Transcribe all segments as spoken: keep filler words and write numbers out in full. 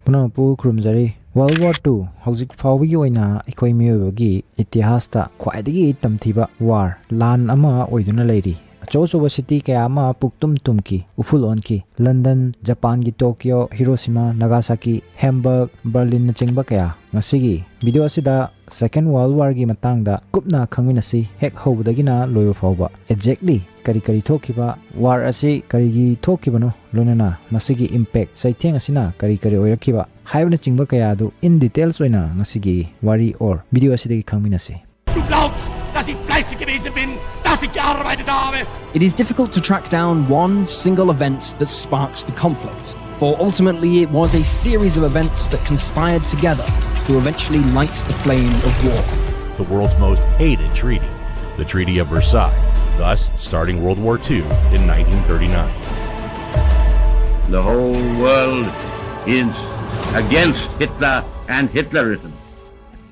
ꯄꯨꯝꯅꯃꯛꯄꯨ ꯈꯨꯔꯨꯝꯖꯔꯤ꯫ World War Two ꯍꯧꯖꯤꯛ ꯐꯥꯎꯕꯒꯤ ꯑꯣꯏꯅ ꯑꯩꯈꯣꯏ ꯃꯤꯑꯣꯏꯕꯒꯤ ꯏꯇꯤꯍꯥꯁꯇ ꯈ꯭ꯋꯥꯏꯗꯒꯤ ꯇꯝꯊꯤꯕ ꯋꯥꯔ, ꯂꯥꯟ ꯑꯃ ꯑꯣꯏꯗꯨꯅ ꯂꯩꯔꯤ꯫ ꯑꯆꯧ ꯑꯆꯧꯕ ꯁꯤꯇꯤ ꯀꯌꯥ ꯑꯃ ꯄꯨꯛꯇꯨꯝ ꯇꯨꯝꯈꯤ, ꯎꯐꯨꯜ ꯑꯣꯟꯈꯤ꯫ ꯂꯟꯗꯟ, ꯖꯄꯥꯟꯒꯤ ꯇꯣꯀꯤꯌꯣ, ꯍꯤꯔꯣꯁꯤꯃꯥ, ꯅꯥꯒꯥꯁꯥꯀꯤ, ꯍꯦꯝꯕꯔꯒ, ꯕꯔꯂꯤꯟꯅꯆꯤꯡꯕ ꯀꯌꯥ꯫ ꯉꯁꯤꯒꯤ ꯚꯤꯗꯤꯑꯣ ꯑꯁꯤꯗ Second World Warꯒꯤ ꯃꯇꯥꯡꯗ ꯀꯨꯞꯅ ꯈꯪꯃꯤꯟꯅꯁꯤ, ꯍꯦꯛ ꯍꯧꯕꯗꯒꯤꯅ ꯂꯣꯏꯕ ꯐꯥꯎꯕ꯫ Exactly ꯀꯔꯤ ꯀꯔꯤ ꯊꯣꯛꯈꯤꯕ, ꯋꯥꯔ ꯑꯁꯤ ꯀꯔꯤꯒꯤ ꯊꯣꯛꯈꯤꯕꯅꯣ, ꯂꯣꯏꯅꯅ ꯃꯁꯤꯒꯤ ꯏꯝꯄꯦꯛ, ꯆꯩꯊꯦꯡ ꯑꯁꯤꯅ ꯀꯔꯤ ꯀꯔꯤ ꯑꯣꯏꯔꯛꯈꯤꯕ ꯍꯥꯏꯕꯅꯆꯤꯡꯕ ꯀꯌꯥ ꯑꯗꯨ in details ꯑꯣꯏꯅ ꯉꯁꯤꯒꯤ ꯋꯥꯔꯤ or ꯚꯤꯗꯤꯑꯣ ꯑꯁꯤꯗꯒꯤ ꯈꯪꯃꯤꯟꯅꯁꯤ꯫ Du glaubst, dass ich fleißig gewesen bin, dass ich gearbeitet habe? It is difficult to track down one single event that sparked the conflict, for ultimately it was a series of events that conspired together to eventually light the flame of war. The world's most hated treaty, the Treaty of Versailles, thus starting World War Two in nineteen thirty-nine. The whole world is against Hitler and Hitlerism.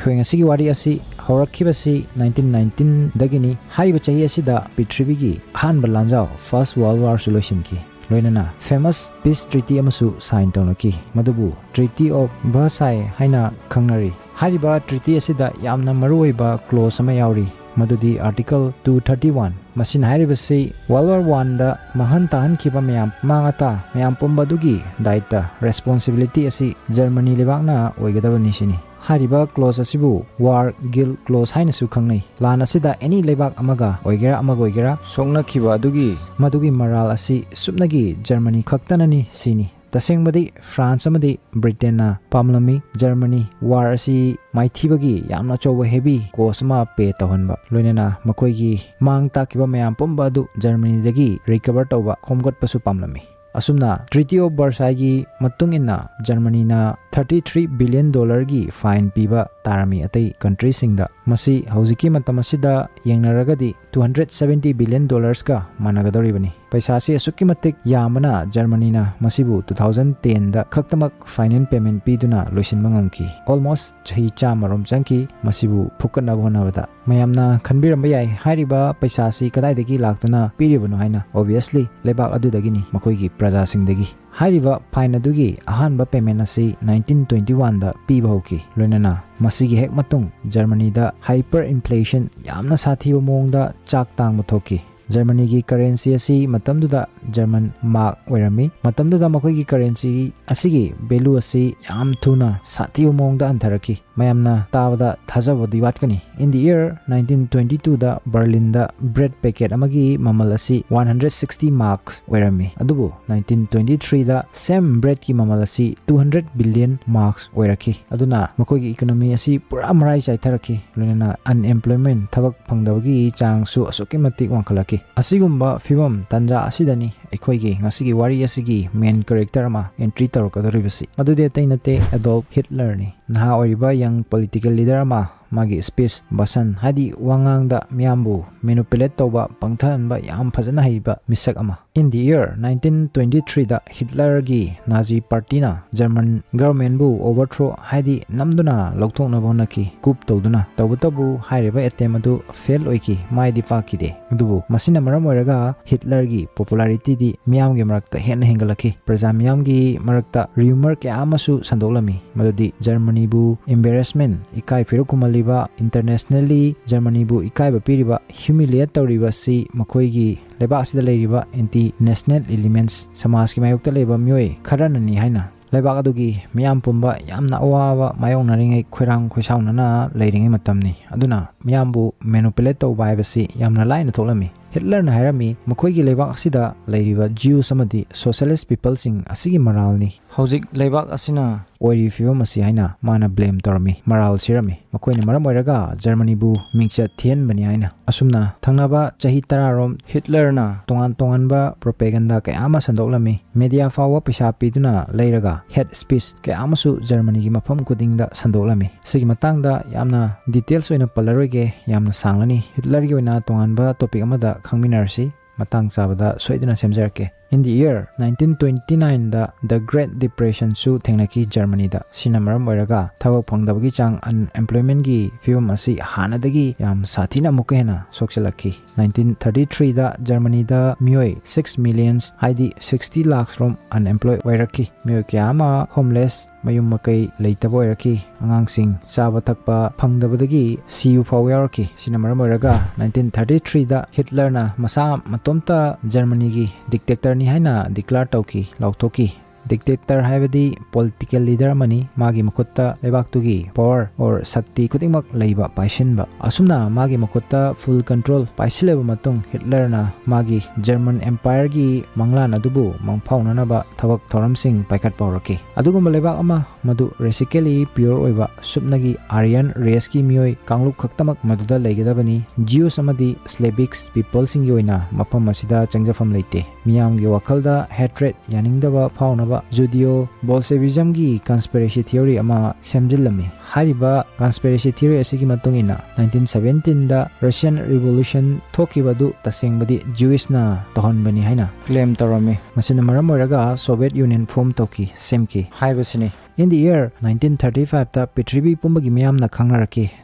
ꯑꯩꯈꯣꯏ ꯉꯁꯤꯒꯤ ꯋꯥꯔꯤ ꯑꯁꯤ ꯍꯧꯔꯛꯈꯤꯕꯁꯤ nineteen nineteen ꯗꯒꯤꯅꯤ꯫ ꯍꯥꯏꯔꯤꯕ ꯆꯍꯤ ꯑꯁꯤꯗ ꯄ꯭ꯔꯤꯊꯤꯕꯤꯒꯤ ꯑꯍꯥꯟꯕ ꯂꯥꯟꯖꯥꯎ, First World War ꯁꯨ ꯂꯣꯏꯁꯤꯟꯈꯤ꯫ ꯂꯣꯏꯅꯅ famous peace treaty ꯑꯃꯁꯨ sign ꯇꯧꯅꯈꯤ, ꯃꯗꯨꯕꯨ Treaty of Versailles ꯍꯥꯏꯅ ꯈꯪꯅꯔꯤ꯫ ꯍꯥꯏꯔꯤꯕ treaty ꯑꯁꯤꯗ ꯌꯥꯝꯅ ꯃꯔꯨꯑꯣꯏꯕ clause ꯑꯃ ꯌꯥꯎꯔꯤ, ꯃꯗꯨꯗꯤ Article two thirty-one꯫ ꯃꯁꯤꯅ ꯍꯥꯏꯔꯤꯕꯁꯤ World War One ꯗ ꯃꯥꯡꯍꯟ ꯇꯥꯍꯟꯈꯤꯕ ꯃꯌꯥꯝ, ꯑꯃꯥꯡ ꯑꯇꯥ ꯃꯌꯥꯝ ꯄꯨꯝꯕ ꯑꯗꯨꯒꯤ ꯗꯥꯏꯇ, responsibility ꯑꯁꯤ ꯖꯔꯃꯅꯤ ꯂꯩꯕꯥꯛꯅ ꯑꯣꯏꯒꯗꯕꯅꯤ ꯁꯤꯅꯤ꯫ ꯍꯥꯏꯔꯤꯕ clause ꯑꯁꯤꯕꯨ War Guilt Clause ꯍꯥꯏꯅꯁꯨ ꯈꯪꯅꯩ꯫ ꯂꯥꯟ ꯑꯁꯤꯗ any ꯂꯩꯕꯥꯛ ꯑꯃꯒ ꯑꯣꯏꯒꯦꯔꯥ ꯑꯃꯒ ꯑꯣꯏꯒꯦꯔꯥ ꯁꯣꯛꯅꯈꯤꯕ ꯑꯗꯨꯒꯤ, ꯃꯗꯨꯒꯤ ꯃꯔꯥꯜ ꯑꯁꯤ ꯁꯨꯞꯅꯒꯤ ꯖꯔꯃꯅꯤ ꯈꯛꯇꯅꯅꯤ ꯁꯤꯅꯤ꯫ ꯇꯁꯦꯡꯕꯗꯤ ꯐ꯭ꯔꯥꯟꯁ ꯑꯃꯗꯤ ꯕ꯭ꯔꯤꯇꯦꯟꯅ ꯄꯥꯝꯂꯝꯃꯤ꯫ ꯖꯔꯃꯅꯤ ꯋꯥꯔ ꯑꯁꯤ ꯃꯥꯏꯊꯤꯕꯒꯤ ꯌꯥꯝꯅ ꯑꯆꯧꯕ heavy cost ꯑꯃ pay ꯇꯧꯍꯟꯕ, ꯂꯣꯏꯅꯅ ꯃꯈꯣꯏꯒꯤ ꯃꯥꯡ ꯇꯥꯛꯈꯤꯕ ꯃꯌꯥꯝ ꯄꯨꯝꯕ ꯑꯗꯨ ꯖꯔꯃꯅꯤꯗꯒꯤ recover ꯇꯧꯕ, ꯈꯣꯝꯒꯠꯄꯁꯨ ꯄꯥꯝꯂꯝꯃꯤ꯫ ꯑꯁꯨꯝꯅ Treaty of Versailles ꯒꯤ ꯃꯇꯨꯡ ꯏꯟꯅ ꯖꯔꯃꯅꯤꯅ thirty three billion dollar ꯒꯤ fine ꯄꯤꯕ ꯇꯥꯔꯝꯃꯤ ꯑꯇꯩ country ꯁꯤꯡꯗ꯫ ꯃꯁꯤ ꯍꯧꯖꯤꯛꯀꯤ ꯃꯇꯝ ꯑꯁꯤꯗ ꯌꯦꯡꯅꯔꯒꯗꯤ two hundred seventy billion dollars ꯀ ꯃꯥꯟꯅꯒꯗꯧꯔꯤꯕꯅꯤ꯫ ꯄꯩꯁꯥꯁꯤ ꯑꯁꯨꯛꯀꯤ ꯃꯇꯤꯛ ꯌꯥꯝꯕꯅ ꯖꯔꯃꯅꯤꯅ ꯃꯁꯤꯕꯨ two thousand ten ꯗ ꯈꯛꯇꯃꯛ final payment ꯄꯤꯗꯨꯅ ꯂꯣꯏꯁꯤꯟꯕ ꯉꯝꯈꯤ꯫ Almost ꯆꯍꯤ ꯆꯥꯝꯃ ꯔꯣꯝ ꯆꯪꯈꯤ ꯃꯁꯤꯕꯨ ꯐꯨꯀꯠꯅꯕ ꯍꯣꯠꯅꯕꯗ꯫ ꯃꯌꯥꯝꯅ ꯈꯟꯕꯤꯔꯝꯕ ꯌꯥꯏ, ꯍꯥꯏꯔꯤꯕ ꯄꯩꯁꯥꯁꯤ ꯀꯗꯥꯏꯗꯒꯤ ꯂꯥꯛꯇꯨꯅ ꯄꯤꯔꯤꯕꯅꯣ ꯍꯥꯏꯅ꯫ Obviously ꯂꯩꯕꯥꯛ ꯑꯗꯨꯗꯒꯤꯅꯤ ꯃꯈꯣꯏꯒꯤ ꯄ꯭ꯔꯖꯥꯁꯤꯡꯗꯒꯤ꯫ ꯍꯥꯏꯔꯤꯕ fine ꯑꯗꯨꯒꯤ ꯑꯍꯥꯟꯕ payment ꯑꯁꯤ nineteen twenty-one ꯗ ꯄꯤꯕ ꯍꯧꯈꯤ꯫ ꯂꯣꯏꯅꯅ ꯃꯁꯤꯒꯤ ꯍꯦꯛ ꯃꯇꯨꯡ ꯖꯔꯃꯅꯤꯗ hyperinflation ꯌꯥꯝꯅ ꯁꯥꯊꯤꯕ ꯃꯑꯣꯡꯗ ꯆꯥꯛ ꯇꯥꯡꯕ ꯊꯣꯛꯈꯤ꯫ ꯖꯔꯃꯅꯤꯒꯤ currency ꯑꯁꯤ ꯃꯇꯝꯗꯨꯗ German mark ꯑꯣꯏꯔꯝꯃꯤ꯫ ꯃꯇꯝꯗꯨꯗ ꯃꯈꯣꯏꯒꯤ currency ꯑꯁꯤꯒꯤ value ꯑꯁꯤ ꯌꯥꯝ ꯊꯨꯅ ꯁꯥꯊꯤꯕ ꯃꯑꯣꯡꯗ ꯍꯟꯊꯔꯛꯈꯤ꯫ ꯃꯌꯥꯝꯅ ꯇꯥꯕꯗ ꯊꯥꯖꯕꯗꯤ ꯋꯥꯠꯀꯅꯤ꯫ In the year nineteen twenty-two the ꯕꯔꯂꯤꯟꯗ bread packet ꯑꯃꯒꯤ ꯃꯃꯜ ꯑꯁꯤ one hundred sixty marks ꯑꯣꯏꯔꯝꯃꯤ꯫ ꯑꯗꯨꯕꯨ nineteen twenty-three ꯗ same bread ꯀꯤ ꯃꯃꯜ ꯑꯁꯤ two hundred billion marks ꯑꯣꯏꯔꯛꯈꯤ꯫ ꯑꯗꯨꯅ ꯃꯈꯣꯏꯒꯤ economy ꯑꯁꯤ ꯄꯨꯔꯥ ꯃꯔꯥꯏ ꯆꯥꯏꯊꯔꯛꯈꯤ꯫ ꯂꯣꯏꯅꯅ unemployment, ꯊꯕꯛ ꯐꯪꯗꯕꯒꯤ ꯆꯥꯡꯁꯨ ꯑꯁꯨꯛꯀꯤ ꯃꯇꯤꯛ ꯋꯥꯡꯈꯠꯂꯛꯈꯤ꯫ ꯑꯁꯤꯒꯨꯝꯕ ꯐꯤꯕꯝ ꯇꯥꯟꯖꯥ ꯑꯁꯤꯗꯅꯤ ꯑꯩꯈꯣꯏꯒꯤ ꯉꯁꯤꯒꯤ ꯋꯥꯔꯤ ꯑꯁꯤꯒꯤ main character ꯑꯃ entry ꯇꯧꯔꯛꯀꯗꯧꯔꯤꯕꯁꯤ꯫ ꯃꯗꯨꯗꯤ ꯑꯇꯩ ꯅꯠꯇꯦ, Adolf Hitler ꯅꯤ꯫ ꯅꯍꯥ ꯑꯣꯏꯔꯤꯕ young political leader ꯑꯃ, ꯃꯥꯒꯤ speech, ꯚꯥꯁꯟ, ꯍꯥꯏꯗꯤ ꯋꯥꯉꯥꯡꯗ ꯃꯤꯌꯥꯝꯕꯨ manipulate ꯇꯧꯕ, ꯄꯪꯊꯍꯟꯕ ꯌꯥꯝ ꯐꯖꯅ ꯍꯩꯕ ꯃꯤꯁꯛ ꯑꯃ꯫ In the year nineteen twenty-three the ꯍꯤꯠꯂꯔꯒꯤ Nazi party ꯅ German government ꯕꯨ overthrow, ꯍꯥꯏꯗꯤ ꯅꯝꯗꯨꯅ ꯂꯧꯊꯣꯛꯅꯕ ꯍꯣꯠꯅꯈꯤ, coup ꯇꯧꯗꯨꯅ꯫ ꯇꯧꯕꯇꯕꯨ ꯍꯥꯏꯔꯤꯕ attempt ꯑꯗꯨ fail ꯑꯣꯏꯈꯤ, ꯃꯥꯏꯗꯤ ꯄꯥꯛꯈꯤꯗꯦ꯫ ꯑꯗꯨꯕꯨ ꯃꯁꯤꯅ ꯃꯔꯝ ꯑꯣꯏꯔꯒ ꯍꯤꯠꯂꯔꯒꯤ popularity ꯗꯤ ꯃꯤꯌꯥꯝꯒꯤ ꯃꯔꯛꯇ ꯍꯦꯟꯅ ꯍꯦꯟꯒꯠꯂꯛꯈꯤ꯫ ꯄ꯭ꯔꯖꯥ ꯃꯤꯌꯥꯝꯒꯤ ꯃꯔꯛꯇ rumor ꯀꯌꯥ ꯑꯃꯁꯨ ꯁꯟꯗꯣꯛꯂꯝꯃꯤ, ꯃꯗꯨꯗꯤ ꯖꯔꯃꯅꯤꯕꯨ embarrassment, ꯏꯀꯥꯏ ꯐꯤꯔꯨꯛ ꯈꯨꯝꯍꯜꯂꯤꯕ, internationally ꯖꯔꯃꯅꯤꯕꯨ ꯏꯀꯥꯏꯕ ꯄꯤꯔꯤꯕ, humiliate ꯇꯧꯔꯤꯕ ꯑꯁꯤ ꯃꯈꯣꯏꯒꯤ ꯂꯩꯕꯥꯛ ꯑꯁꯤꯗ ꯂꯩꯔꯤꯕ anti national elements, ꯁꯃꯥꯖꯀꯤ ꯃꯥꯌꯣꯛꯇ ꯂꯩꯕ ꯃꯤꯑꯣꯏ ꯈꯔꯅꯅꯤ ꯍꯥꯏꯅ ꯂꯩꯕꯥꯛ ꯑꯗꯨꯒꯤ ꯃꯤꯌꯥꯝ ꯄꯨꯝꯕ ꯌꯥꯝꯅ ꯑꯋꯥꯕ ꯃꯥꯌꯣꯛꯅꯔꯤꯉꯩ, ꯈꯣꯏꯔꯥꯡ ꯈꯣꯏꯁꯥꯎꯅꯅ ꯂꯩꯔꯤꯉꯩ ꯃꯇꯝꯅꯤ꯫ ꯑꯗꯨꯅ ꯃꯤꯌꯥꯝꯕꯨ manipulate ꯇꯧꯕ ꯍꯥꯏꯕꯁꯤ ꯌꯥꯝꯅ ꯂꯥꯏꯅ ꯊꯣꯛꯂꯝꯃꯤ꯫ ꯍꯤꯠꯂꯔꯅ ꯍꯥꯏꯔꯝꯃꯤ, ꯃꯈꯣꯏꯒꯤ ꯂꯩꯕꯥꯛ ꯑꯁꯤꯗ ꯂꯩꯔꯤꯕ Jews ꯑꯃꯗꯤ socialist people ꯁꯤꯡ ꯑꯁꯤꯒꯤ ꯃꯔꯥꯜꯅꯤ ꯍꯧꯖꯤꯛ ꯂꯩꯕꯥꯛ ꯑꯁꯤꯅ ꯑꯣꯏꯔꯤꯕ ꯐꯤꯕꯝ ꯑꯁꯤ ꯍꯥꯏꯅ ꯃꯥꯅ blame ꯇꯧꯔꯝꯃꯤ, ꯃꯔꯥꯜ ꯁꯤꯔꯝꯃꯤ꯫ ꯃꯈꯣꯏꯅ ꯃꯔꯝ ꯑꯣꯏꯔꯒ ꯖꯔꯃꯅꯤꯕꯨ ꯃꯤꯡꯆꯠ ꯊꯤꯍꯟꯕꯅꯤ ꯍꯥꯏꯅ꯫ ꯑꯁꯨꯝꯅ ꯊꯪꯅꯕ ꯆꯍꯤ ꯇꯔꯥꯔꯣꯝ ꯍꯤꯠꯂꯔꯅ ꯇꯣꯉꯥꯟ ꯇꯣꯉꯥꯟꯕ propaganda ꯀꯌꯥ ꯑꯃ ꯁꯟꯗꯣꯛꯂꯝꯃꯤ꯫ Media ꯐꯥꯎꯕ ꯄꯩꯁꯥ ꯄꯤꯗꯨꯅ ꯂꯩꯔꯒ hate speech ꯀꯌꯥ ꯑꯃꯁꯨ ꯖꯔꯃꯅꯤꯒꯤ ꯃꯐꯝ ꯈꯨꯗꯤꯡꯗ ꯁꯟꯗꯣꯛꯂꯝꯃꯤ꯫ ꯁꯤꯒꯤ ꯃꯇꯥꯡꯗ ꯌꯥꯝꯅ details ꯑꯣꯏꯅ ꯄꯜꯂꯔꯣꯏꯒꯦ, ꯌꯥꯝꯅ ꯁꯥꯡꯂꯅꯤ꯫ ꯍꯤꯠꯂꯔꯒꯤ ꯑꯣꯏꯅ ꯇꯣꯉꯥꯟꯕ topic ꯑꯃꯗ ꯈꯪꯃꯤꯟꯅꯔꯁꯤ꯫ ꯃꯇꯥꯡ ꯆꯥꯕꯗ ꯁꯣꯏꯗꯅ ꯁꯦꯝꯖꯔꯛꯀꯦ꯫ In the year nineteen twenty-nine the The Great Depression ꯁꯨ ꯊꯦꯡꯅꯈꯤ ꯖꯔꯃꯅꯤꯗ꯫ ꯁꯤꯅ ꯃꯔꯝ ꯑꯣꯏꯔꯒ ꯊꯕꯛ ꯐꯪꯗꯕꯒꯤ ꯆꯥꯡ, unemployment ꯀꯤ ꯐꯤꯕꯝ ꯑꯁꯤ ꯍꯥꯟꯅꯗꯒꯤ ꯌꯥꯝ ꯁꯥꯊꯤꯅ ꯑꯃꯨꯛꯀ ꯍꯦꯟꯅ ꯁꯣꯛꯆꯤꯜꯂꯛꯈꯤ꯫ Nineteen thirty-three ꯗ ꯖꯔꯃꯅꯤꯗ ꯃꯤꯑꯣꯏ six millions, ꯍꯥꯏꯗꯤ sixty lakhs ꯔꯣꯝ unemployed ꯑꯣꯏꯔꯛꯈꯤ꯫ ꯃꯤꯑꯣꯏ ꯀꯌꯥ ꯑꯃ homeless, ꯃꯌꯨꯝ ꯃꯀꯩ ꯂꯩꯇꯕ ꯑꯣꯏꯔꯛꯈꯤ꯫ ꯑꯉꯥꯡꯁꯤꯡ ꯆꯥꯕ ꯊꯛꯄ ꯐꯪꯗꯕꯗꯒꯤ ꯁꯤꯕ ꯐꯥꯎꯕ ꯌꯥꯎꯔꯛꯈꯤ꯫ ꯁꯤꯅ ꯃꯔꯝ ꯑꯣꯏꯔꯒ nineteen thirty-three ꯗ ꯍꯤꯠꯂꯔꯅ ꯃꯁꯥ ꯃꯇꯣꯝꯇ ꯖꯔꯃꯅꯤꯒꯤ dictator ꯅꯤ ꯍꯥꯏꯅ declare ꯇꯧꯈꯤ, ꯂꯥꯎꯊꯣꯛꯈꯤ꯫ Dictator ꯍꯥꯏꯕꯗꯤ political leader ꯑꯃꯅꯤ꯫ ꯃꯥꯒꯤ ꯃꯈꯨꯠꯇ ꯂꯩꯕꯥꯛꯇꯨꯒꯤ power or ꯁꯛꯇꯤ ꯈꯨꯗꯤꯡꯃꯛ ꯂꯩꯕ, ꯄꯥꯏꯁꯤꯟꯕ꯫ ꯑꯁꯨꯝꯅ ꯃꯥꯒꯤ ꯃꯈꯨꯠꯇ full control ꯄꯥꯏꯁꯤꯜꯂꯕ ꯃꯇꯨꯡ, ꯍꯤꯠꯂꯔꯅ ꯃꯥꯒꯤ German Empire ꯒꯤ ꯃꯪꯂꯥꯟ ꯑꯗꯨꯕꯨ ꯃꯪꯐꯥꯎꯅꯅꯕ ꯊꯕꯛ ꯊꯧꯔꯝꯁꯤꯡ ꯄꯥꯏꯈꯠꯄ ꯍꯧꯔꯛꯈꯤ꯫ ꯑꯗꯨꯒꯨꯝꯕ ꯂꯩꯕꯥꯛ ꯑꯃ, ꯃꯗꯨ racially pure ꯑꯣꯏꯕ ꯁꯨꯞꯅꯒꯤ Aryan race ꯀꯤ ꯃꯤꯑꯣꯏ ꯀꯥꯡꯂꯨꯞ ꯈꯛꯇꯃꯛ ꯃꯗꯨꯗ ꯂꯩꯒꯗꯕꯅꯤ꯫ Jews ꯑꯃꯗꯤ Slavic people ꯁꯤꯡꯒꯤ ꯑꯣꯏꯅ ꯃꯐꯝ ꯑꯁꯤꯗ ꯆꯪꯖꯐꯝ ꯂꯩꯇꯦ꯫ ꯃꯤꯌꯥꯝꯒꯤ ꯋꯥꯈꯜꯗ hatred, ꯌꯥꯅꯤꯡꯗꯕ ꯐꯥꯎꯅꯕ Judeo Bolshevism ꯒꯤ conspiracy theory ꯑꯃ ꯁꯦꯝꯖꯤꯜꯂꯝꯃꯤ꯫ ꯍꯥꯏꯔꯤꯕ conspiracy theory ꯑꯁꯤꯒꯤ ꯃꯇꯨꯡ ꯏꯟꯅ, nineteen seventeen ꯗ Russian Revolution ꯊꯣꯛꯈꯤꯕ ꯑꯗꯨ ꯇꯁꯦꯡꯕꯗꯤ Jewish ꯅ ꯇꯧꯍꯟꯕꯅꯤ ꯍꯥꯏꯅ claim ꯇꯧꯔꯝꯃꯤ꯫ ꯃꯁꯤꯅ ꯃꯔꯝ ꯑꯣꯏꯔꯒ Soviet Union form ꯇꯧꯈꯤ, ꯁꯦꯝꯈꯤ ꯍꯥꯏꯕꯁꯤꯅꯤ꯫ In the year nineteen thirty-five ꯗ ꯄ꯭ꯔꯤꯊꯤꯕꯤ ꯄꯨꯝꯕꯒꯤ ꯃꯤꯌꯥꯝꯅ ꯈꯪꯅꯔꯛꯈꯤ,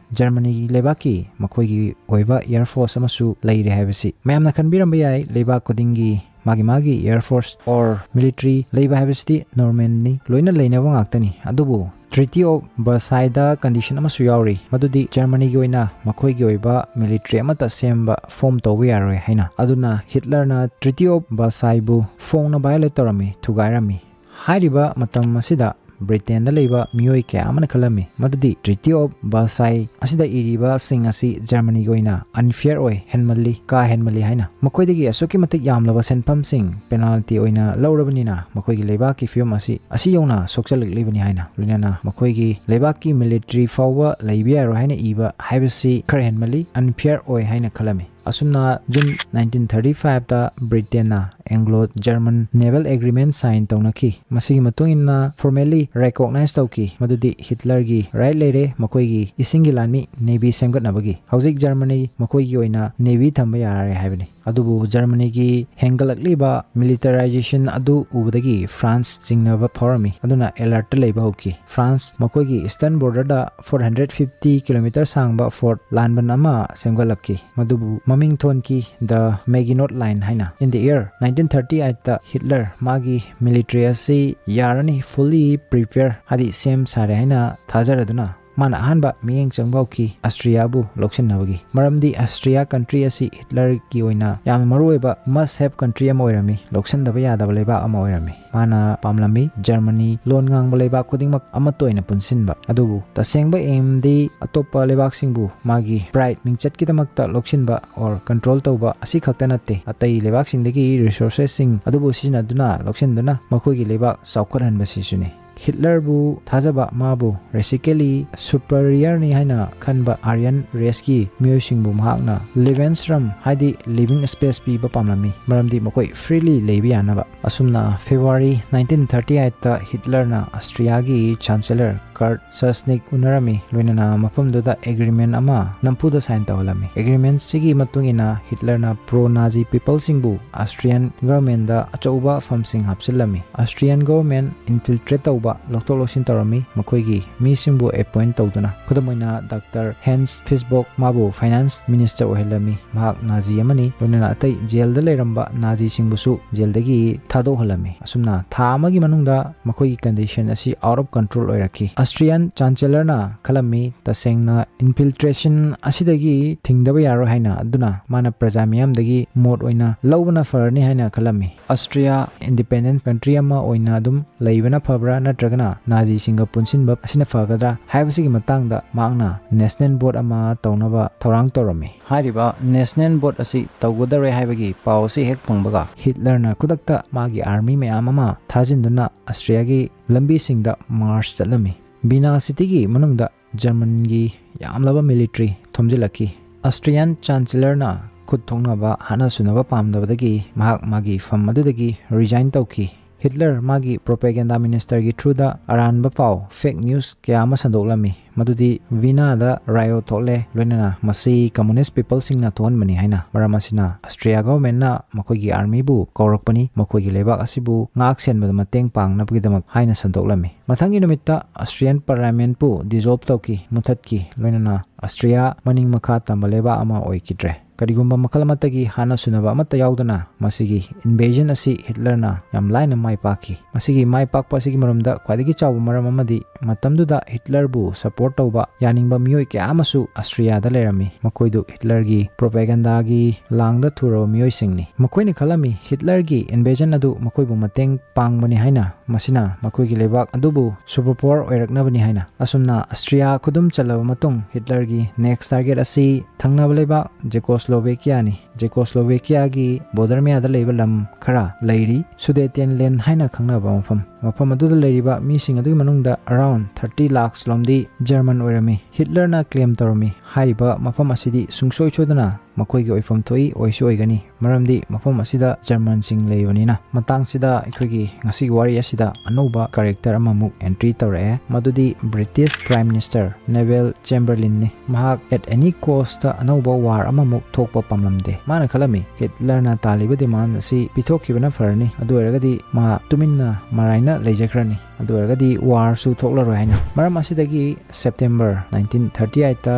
ꯖꯔꯃꯅꯤꯒꯤ ꯂꯩꯕꯥꯛꯀꯤ ꯃꯈꯣꯏꯒꯤ ꯑꯣꯏꯕ air force ꯑꯃꯁꯨ ꯂꯩꯔꯦ ꯍꯥꯏꯕꯁꯤ꯫ ꯃꯌꯥꯝꯅ ꯈꯟꯕꯤꯔꯝꯕ ꯌꯥꯏ, ꯂꯩꯕꯥꯛ ꯈꯨꯗꯤꯡꯒꯤ ꯃꯥꯒꯤ ꯃꯥꯒꯤ air force or military ꯂꯩꯕ ꯍꯥꯏꯕꯁꯤꯗꯤ normal ꯅꯤ, ꯂꯣꯏꯅ ꯂꯩꯅꯕ ꯉꯥꯛꯇꯅꯤ꯫ ꯑꯗꯨꯕꯨ Treaty of Versailles the condition ꯑꯃꯁꯨ ꯌꯥꯎꯔꯤ, ꯃꯗꯨꯗꯤ ꯖꯔꯃꯅꯤꯒꯤ ꯑꯣꯏꯅ ꯃꯈꯣꯏꯒꯤ ꯑꯣꯏꯕ military ꯑꯃꯠꯇ ꯁꯦꯝꯕ, form ꯇꯧꯕ ꯌꯥꯔꯣꯏ ꯍꯥꯏꯅ꯫ ꯑꯗꯨꯅ ꯍꯤꯠꯂꯔꯅ Treaty of Versailles ꯕꯨ ꯐꯣꯡꯅ violate ꯇꯧꯔꯝꯃꯤ, ꯊꯨꯒꯥꯏꯔꯝꯃꯤ꯫ ꯍꯥꯏꯔꯤꯕ ꯃꯇꯝ ꯑꯁꯤꯗ ꯕ꯭ꯔꯤꯇꯦꯟꯗ ꯂꯩꯕ ꯃꯤꯑꯣꯏ ꯀꯌꯥ ꯑꯃꯅ ꯈꯜꯂꯝꯃꯤ ꯃꯗꯨꯗꯤ Treaty of Versailles ꯑꯁꯤꯗ ꯏꯔꯤꯕꯁꯤꯡ ꯑꯁꯤ ꯖꯔꯃꯅꯤꯒꯤ ꯑꯣꯏꯅ unfair ꯑꯣꯏ, ꯍꯦꯟꯃꯜꯂꯤ, ꯀꯥ ꯍꯦꯟꯃꯜꯂꯤ ꯍꯥꯏꯅ꯫ ꯃꯈꯣꯏꯗꯒꯤ ꯑꯁꯨꯛꯀꯤ ꯃꯇꯤꯛ ꯌꯥꯝꯂꯕ ꯁꯦꯟꯐꯝꯁꯤꯡ, penalty ꯑꯣꯏꯅ ꯂꯧꯔꯕꯅꯤꯅ ꯃꯈꯣꯏꯒꯤ ꯂꯩꯕꯥꯛꯀꯤ ꯐꯤꯕꯝ ꯑꯁꯤ ꯑꯁꯤ ꯌꯧꯅ ꯁꯣꯛꯆꯜꯂꯛꯂꯤꯕꯅꯤ ꯍꯥꯏꯅ, ꯂꯣꯏꯅꯅ ꯃꯈꯣꯏꯒꯤ ꯂꯩꯕꯥꯛꯀꯤ military ꯐꯥꯎꯕ ꯂꯩꯕ ꯌꯥꯔꯣꯏ ꯍꯥꯏꯅ ꯏꯕ ꯍꯥꯏꯕꯁꯤ ꯈꯔ ꯍꯦꯟꯃꯜꯂꯤ, unfair ꯑꯣꯏ ꯍꯥꯏꯅ ꯈꯜꯂꯝꯃꯤ꯫ ꯑꯁꯨꯝꯅ June nineteen thirty-five ꯗ ꯕ꯭ꯔꯤꯇꯦꯟꯅ Anglo-German Naval Agreement sign ꯇꯧꯅꯈꯤ꯫ ꯃꯁꯤꯒꯤ ꯃꯇꯨꯡ ꯏꯟꯅ formally recognize ꯇꯧꯈꯤ ꯃꯗꯨꯗꯤ ꯍꯤꯠꯂꯔꯒꯤ right ꯂꯩꯔꯦ ꯃꯈꯣꯏꯒꯤ ꯏꯁꯤꯡꯒꯤ ꯂꯥꯟꯃꯤ navy ꯁꯦꯝꯒꯠꯅꯕꯒꯤ꯫ ꯍꯧꯖꯤꯛ ꯖꯔꯃꯅꯤ ꯃꯈꯣꯏꯒꯤ ꯑꯣꯏꯅ navy ꯊꯝꯕ ꯌꯥꯔꯦ ꯍꯥꯏꯕꯅꯤ꯫ ꯑꯗꯨꯕꯨ ꯖꯔꯃꯅꯤꯒꯤ ꯍꯦꯟꯒꯠꯂꯛꯂꯤꯕ militarization ꯑꯗꯨ ꯎꯕꯗꯒꯤ ꯐ꯭ꯔꯥꯟꯁ ꯆꯤꯡꯅꯕ ꯐꯥꯎꯔꯝꯃꯤ, ꯑꯗꯨꯅ alertꯇ ꯂꯩꯕ ꯍꯧꯈꯤ꯫ ꯐ꯭ꯔꯥꯟꯁ ꯃꯈꯣꯏꯒꯤ eastern borderꯗ four hundred fifty kilometer ꯁꯥꯡꯕ fort line ꯑꯃ ꯁꯦꯝꯒꯠꯂꯛꯈꯤ, ꯃꯗꯨꯕꯨ ꯃꯃꯤꯡ ꯊꯣꯟꯈꯤ The Maginot Line ꯍꯥꯏꯅ꯫ In the year nineteen thirty eightꯇ ꯍꯤꯠꯂꯔ ꯃꯥꯒꯤ military ꯑꯁꯤ ꯌꯥꯔꯅꯤ, fully prepare ꯍꯥꯏꯗꯤ ꯁꯦꯝ ꯁꯥꯔꯦ ꯍꯥꯏꯅ ꯊꯥꯖꯔꯗꯨꯅ ꯃꯥꯅ ꯑꯍꯥꯟꯕ ꯃꯤꯠꯌꯦꯡ ꯆꯪꯕ ꯍꯧꯈꯤ ꯑꯁꯇ꯭ꯔꯤꯌꯥꯕꯨ ꯂꯧꯁꯤꯟꯅꯕꯒꯤ꯫ ꯃꯔꯝꯗꯤ ꯑꯁꯇ꯭ꯔꯤꯌꯥ country ꯑꯁꯤ ꯍꯤꯠꯂꯔꯒꯤ ꯑꯣꯏꯅ ꯌꯥꯝꯅ ꯃꯔꯨꯑꯣꯏꯕ must have country ꯑꯃ ꯑꯣꯏꯔꯝꯃꯤ, ꯂꯧꯁꯤꯟꯗꯕ ꯌꯥꯗꯕ ꯂꯩꯕꯥꯛ ꯑꯃ ꯑꯣꯏꯔꯝꯃꯤ꯫ ꯃꯥꯅ ꯄꯥꯝꯂꯝꯃꯤ ꯖꯔꯃꯅꯤ ꯂꯣꯟ ꯉꯥꯡꯕ ꯂꯩꯕꯥꯛ ꯈꯨꯗꯤꯡꯃꯛ ꯑꯃꯠꯇ ꯑꯣꯏꯅ ꯄꯨꯟꯁꯤꯟꯕ꯫ ꯑꯗꯨꯕꯨ ꯇꯁꯦꯡꯕ aimꯗꯤ ꯑꯇꯣꯞꯄ ꯂꯩꯕꯥꯛꯁꯤꯡꯕꯨ ꯃꯥꯒꯤ pride ꯃꯤꯡꯆꯠꯀꯤꯗꯃꯛꯇ ꯂꯧꯁꯤꯟꯕ or control ꯇꯧꯕ ꯑꯁꯤ ꯈꯛꯇ ꯅꯠꯇꯦ, ꯑꯇꯩ ꯂꯩꯕꯥꯛꯁꯤꯡꯗꯒꯤ resourcesꯁꯤꯡ ꯑꯗꯨꯕꯨ ꯁꯤꯖꯤꯟꯅꯗꯨꯅ ꯂꯧꯁꯤꯟꯗꯨꯅ ꯃꯈꯣꯏꯒꯤ ꯂꯩꯕꯥꯛ ꯆꯥꯎꯈꯠꯍꯟꯕꯁꯤꯁꯨꯅꯤ꯫ ꯍꯤꯠꯂꯔꯕꯨ ꯊꯥꯖꯕ, ꯃꯥꯕꯨ racially superiorꯅꯤ ꯍꯥꯏꯅ ꯈꯟꯕ Aryan raceꯀꯤ ꯃꯤꯑꯣꯏꯁꯤꯡꯕꯨ ꯃꯍꯥꯛꯅ Lebensraum ꯍꯥꯏꯗꯤ living space ꯄꯤꯕ ꯄꯥꯝꯂꯝꯃꯤ, ꯃꯔꯝꯗꯤ ꯃꯈꯣꯏ freely ꯂꯩꯕ ꯌꯥꯅꯕ꯫ ꯑꯁꯨꯝꯅ February nineteen thirty eightꯇ ꯍꯤꯠꯂꯔꯅ ꯑꯁꯇ꯭ꯔꯤꯌꯥꯒꯤ Chancellor Kurt Sussnig ꯎꯅꯔꯝꯃꯤ, ꯂꯣꯏꯅꯅ ꯃꯐꯝꯗꯨꯗ agreement ꯑꯃ ꯅꯝꯐꯨꯗ sign ꯇꯧꯍꯜꯂꯝꯃꯤ꯫ Agreementꯁꯤꯒꯤ ꯃꯇꯨꯡ ꯏꯟꯅ ꯍꯤꯠꯂꯔꯅ pro Nazi peopleꯁꯤꯡꯕꯨ Austrian governmentꯗ ꯑꯆꯧꯕ ꯐꯝꯁꯤꯡ ꯍꯥꯞꯆꯤꯜꯂꯝꯃꯤ꯫ Austrian government infiltrate ꯇꯧꯕ, ꯂꯧꯊꯣꯛ ꯂꯧꯁꯤꯟ ꯇꯧꯔꯝꯃꯤ, ꯃꯈꯣꯏꯒꯤ ꯃꯤꯁꯤꯡꯕꯨ appoint ꯇꯧꯗꯨꯅ꯫ ꯈꯨꯗꯝ ꯑꯣꯏꯅ Doctor Hans Fischbach ꯃꯥꯕꯨ finance minister ꯑꯣꯏꯍꯜꯂꯝꯃꯤ꯫ ꯃꯍꯥꯛ ꯅꯥꯖꯤ ꯑꯃꯅꯤ, ꯂꯣꯏꯅꯅ ꯑꯇꯩ ꯖꯦꯜꯗ ꯂꯩꯔꯝꯕ ꯅꯥꯖꯤꯁꯤꯡꯕꯨꯁꯨ ꯖꯦꯜꯗꯒꯤ ꯊꯥꯗꯣꯛꯍꯜꯂꯝꯃꯤ꯫ ꯑꯁꯨꯝꯅ ꯊꯥ ꯑꯃꯒꯤ ꯃꯅꯨꯡꯗ ꯃꯈꯣꯏꯒꯤ condition ꯑꯁꯤ out of control ꯑꯣꯏꯔꯛꯈꯤ꯫ Austrian Chancellorꯅ ꯈꯜꯂꯝꯃꯤ, ꯇꯁꯦꯡꯅ infiltration ꯑꯁꯤꯗꯒꯤ ꯊꯤꯡꯗꯕ ꯌꯥꯔꯣꯏ ꯍꯥꯏꯅ, ꯑꯗꯨꯅ ꯃꯥꯅ ꯄ꯭ꯔꯖꯥ ꯃꯤꯌꯥꯝꯗꯒꯤ ꯃꯣꯠ ꯑꯣꯏꯅ ꯂꯧꯕꯅ ꯐꯔꯅꯤ ꯍꯥꯏꯅ ꯈꯜꯂꯝꯃꯤ꯫ Austria independent country ꯑꯃ ꯑꯣꯏꯅ ꯑꯗꯨꯝ ꯂꯩꯕꯅ ꯐꯕ꯭ꯔꯥ ꯅꯠꯇ꯭ꯔꯒꯅ ꯅꯥꯖꯤꯁꯤꯡꯒ ꯄꯨꯟꯁꯤꯟꯕ ꯑꯁꯤꯅ ꯐꯒꯗ꯭ꯔꯥ ꯍꯥꯏꯕꯁꯤꯒꯤ ꯃꯇꯥꯡꯗ ꯃꯍꯥꯛꯅ national vote ꯑꯃ ꯇꯧꯅꯕ ꯊꯧꯔꯥꯡ ꯇꯧꯔꯝꯃꯤ꯫ ꯍꯥꯏꯔꯤꯕ national vote ꯑꯁꯤ ꯇꯧꯒꯗꯧꯔꯦ ꯍꯥꯏꯕꯒꯤ ꯄꯥꯎ ꯑꯁꯤ ꯍꯦꯛ ꯐꯪꯕꯒ ꯍꯤꯠꯂꯔꯅ ꯈꯨꯗꯛꯇ ꯃꯥꯒꯤ army ꯃꯌꯥꯝ ꯑꯃ ꯊꯥꯖꯤꯟꯗꯨꯅ ꯑꯁꯇ꯭ꯔꯤꯌꯥꯒꯤ ꯂꯝꯕꯤꯁꯤꯡꯗ march ꯆꯠꯂꯝꯃꯤ꯫ Vienna cityꯒꯤ ꯃꯅꯨꯡꯗ ꯖꯔꯃꯟꯒꯤ ꯌꯥꯝꯂꯕ military ꯊꯣꯝꯖꯤꯜꯂꯛꯈꯤ꯫ Austrian Chancellorꯅ ꯈꯨꯠ ꯊꯣꯛꯅꯕ ꯍꯥꯠꯅ ꯁꯨꯅꯕ ꯄꯥꯝꯗꯕꯗꯒꯤ ꯃꯍꯥꯛ ꯃꯥꯒꯤ ꯐꯝ ꯑꯗꯨꯗꯒꯤ resign ꯇꯧꯈꯤ꯫ ꯍꯤꯠꯂꯔ ꯃꯥꯒꯤ propaganda ministerꯒꯤ throughꯗ ꯑꯔꯥꯟꯕ ꯄꯥꯎ, fake news, ꯀꯌꯥ ꯑꯃ ꯁꯟꯗꯣꯛꯂꯝꯃꯤ, ꯃꯗꯨꯗꯤ ꯚꯤꯅꯥꯗ riot ꯊꯣꯛꯂꯦ, ꯂꯣꯏꯅꯅ ꯃꯁꯤ communist peopleꯁꯤꯡꯅ ꯊꯣꯛꯍꯟꯕꯅꯤ ꯍꯥꯏꯅ꯫ ꯃꯔꯝ ꯑꯁꯤꯅ Austria governmentꯅ ꯃꯈꯣꯏꯒꯤ armyꯕꯨ ꯀꯧꯔꯛꯄꯅꯤ, ꯃꯈꯣꯏꯒꯤ ꯂꯩꯕꯥꯛ ꯑꯁꯤꯕꯨ ꯉꯥꯛ ꯁꯦꯟꯕꯗ ꯃꯇꯦꯡ ꯄꯥꯡꯅꯕꯒꯤꯗꯃꯛ ꯍꯥꯏꯅ ꯁꯟꯗꯣꯛꯂꯝꯃꯤ꯫ ꯃꯊꯪꯒꯤ ꯅꯨꯃꯤꯠꯇ Austrian parliamentꯄꯨ dissolve ꯇꯧꯈꯤ, ꯃꯨꯊꯠꯈꯤ, ꯂꯣꯏꯅꯅ Austria ꯃꯅꯤꯡ ꯃꯈꯥ ꯇꯝꯕ ꯂꯩꯕꯥꯛ ꯑꯃ ꯑꯣꯏꯈꯤꯗ꯭ꯔꯦ꯫ ꯀꯔꯤꯒꯨꯝꯕ ꯃꯈꯜ ꯑꯃꯠꯇꯒꯤ ꯍꯥꯠꯅ ꯁꯨꯅꯕ ꯑꯃꯠꯇ ꯌꯥꯎꯗꯅ ꯃꯁꯤꯒꯤ invasion ꯑꯁꯤ ꯍꯤꯠꯂꯔꯅ ꯌꯥꯝ ꯂꯥꯏꯅ ꯃꯥꯏ ꯄꯥꯛꯈꯤ꯫ ꯃꯁꯤꯒꯤ ꯃꯥꯏ ꯄꯥꯛꯄ ꯑꯁꯤꯒꯤ ꯃꯔꯝꯗ ꯈ꯭ꯋꯥꯏꯗꯒꯤ ꯆꯥꯎꯕ ꯃꯔꯝ ꯑꯃꯗꯤ ꯃꯇꯝꯗꯨꯗ ꯍꯤꯠꯂꯔꯕꯨ support ꯇꯧꯕ ꯌꯥꯅꯤꯡꯕ ꯃꯤꯑꯣꯏ ꯀꯌꯥ ꯑꯃꯁꯨ Austriaꯗ ꯂꯩꯔꯝꯃꯤ꯫ ꯃꯈꯣꯏꯗꯨ ꯍꯤꯠꯂꯔꯒꯤ propagandꯒꯤ ꯂꯥꯡꯗ ꯊꯨꯔꯕ ꯃꯤꯑꯣꯏꯁꯤꯡꯅꯤ꯫ ꯃꯈꯣꯏꯅ ꯈꯜꯂꯝꯃꯤ ꯍꯤꯠꯂꯔꯒꯤ invasion ꯑꯗꯨ ꯃꯈꯣꯏꯕꯨ ꯃꯇꯦꯡ ꯄꯥꯡꯕꯅꯤ ꯍꯥꯏꯅ, ꯃꯁꯤꯅ ꯃꯈꯣꯏꯒꯤ ꯂꯩꯕꯥꯛ ꯑꯗꯨꯕꯨ superpower ꯑꯣꯏꯔꯛꯅꯕꯅꯤ ꯍꯥꯏꯅ꯫ ꯑꯁꯨꯝꯅ Austria ꯈꯨꯗꯨꯝ ꯆꯜꯂꯕ ꯃꯇꯨꯡ ꯍꯤꯠꯂꯔꯒꯤ next target ꯑꯁꯤ ꯊꯪꯅꯕ ꯂꯩꯕꯥꯛ Czechoslovakiaꯅꯤ꯫ Czechoslovakiaꯒꯤ border ꯃꯌꯥꯗ ꯂꯩꯕ ꯂꯝ ꯈꯔ ꯂꯩꯔꯤ꯫ Sudetenland ꯍꯥꯏꯅ ꯈꯪꯅꯕ ꯃꯐꯝ꯫ ꯃꯐꯝ ꯑꯗꯨꯗ ꯂꯩꯔꯤꯕ ꯃꯤꯁꯤꯡ ꯑꯗꯨꯒꯤ ꯃꯅꯨꯡꯗ around thirty lakhs ꯂꯣꯝꯗꯤ German ꯑꯣꯏꯔꯝꯃꯤ꯫ ꯍꯤꯠꯂꯔꯅ claim ꯇꯧꯔꯝꯃꯤ, ꯍꯥꯏꯔꯤꯕ ꯃꯐꯝ ꯑꯁꯤꯗꯤ ꯁꯨꯡꯁꯣꯏ ꯁꯣꯏꯗꯅ ꯃꯈꯣꯏꯒꯤ ꯑꯣꯏꯐꯝ ꯊꯣꯛꯏ, ꯑꯣꯏꯁꯨ ꯑꯣꯏꯒꯅꯤ, ꯃꯔꯝꯗꯤ ꯃꯐꯝ ꯑꯁꯤꯗ Germanꯁꯤꯡ ꯂꯩꯕꯅꯤꯅ꯫ ꯃꯇꯥꯡꯁꯤꯗ ꯑꯩꯈꯣꯏꯒꯤ ꯉꯁꯤꯒꯤ ꯋꯥꯔꯤ ꯑꯁꯤꯗ ꯑꯅꯧꯕ character ꯑꯃꯃꯨꯛ entry ꯇꯧꯔꯛꯑꯦ, ꯃꯗꯨꯗꯤ British Prime Minister Neville Chamberlainꯅꯤ꯫ ꯃꯍꯥꯛ at any costꯇ ꯑꯅꯧꯕ war ꯑꯃꯃꯨꯛ ꯊꯣꯛꯄ ꯄꯥꯝꯂꯝꯗꯦ꯫ ꯃꯥꯅ ꯈꯜꯂꯝꯃꯤ ꯍꯤꯠꯂꯔꯅ ꯇꯥꯜꯂꯤꯕ demand ꯑꯁꯤ ꯄꯤꯊꯣꯛꯈꯤꯕꯅ ꯐꯔꯅꯤ, ꯑꯗꯨ ꯑꯣꯏꯔꯒꯗꯤ ꯃꯥ ꯇꯨꯃꯤꯟꯅ ꯃꯔꯥꯏꯅ ꯂꯩꯖꯈ꯭ꯔꯅꯤ, ꯑꯗꯨ ꯑꯣꯏꯔꯒꯗꯤ warꯁꯨ ꯊꯣꯛꯂꯔꯣꯏ ꯍꯥꯏꯅ꯫ ꯃꯔꯝ ꯑꯁꯤꯗꯒꯤ September nineteen thirty eightꯇ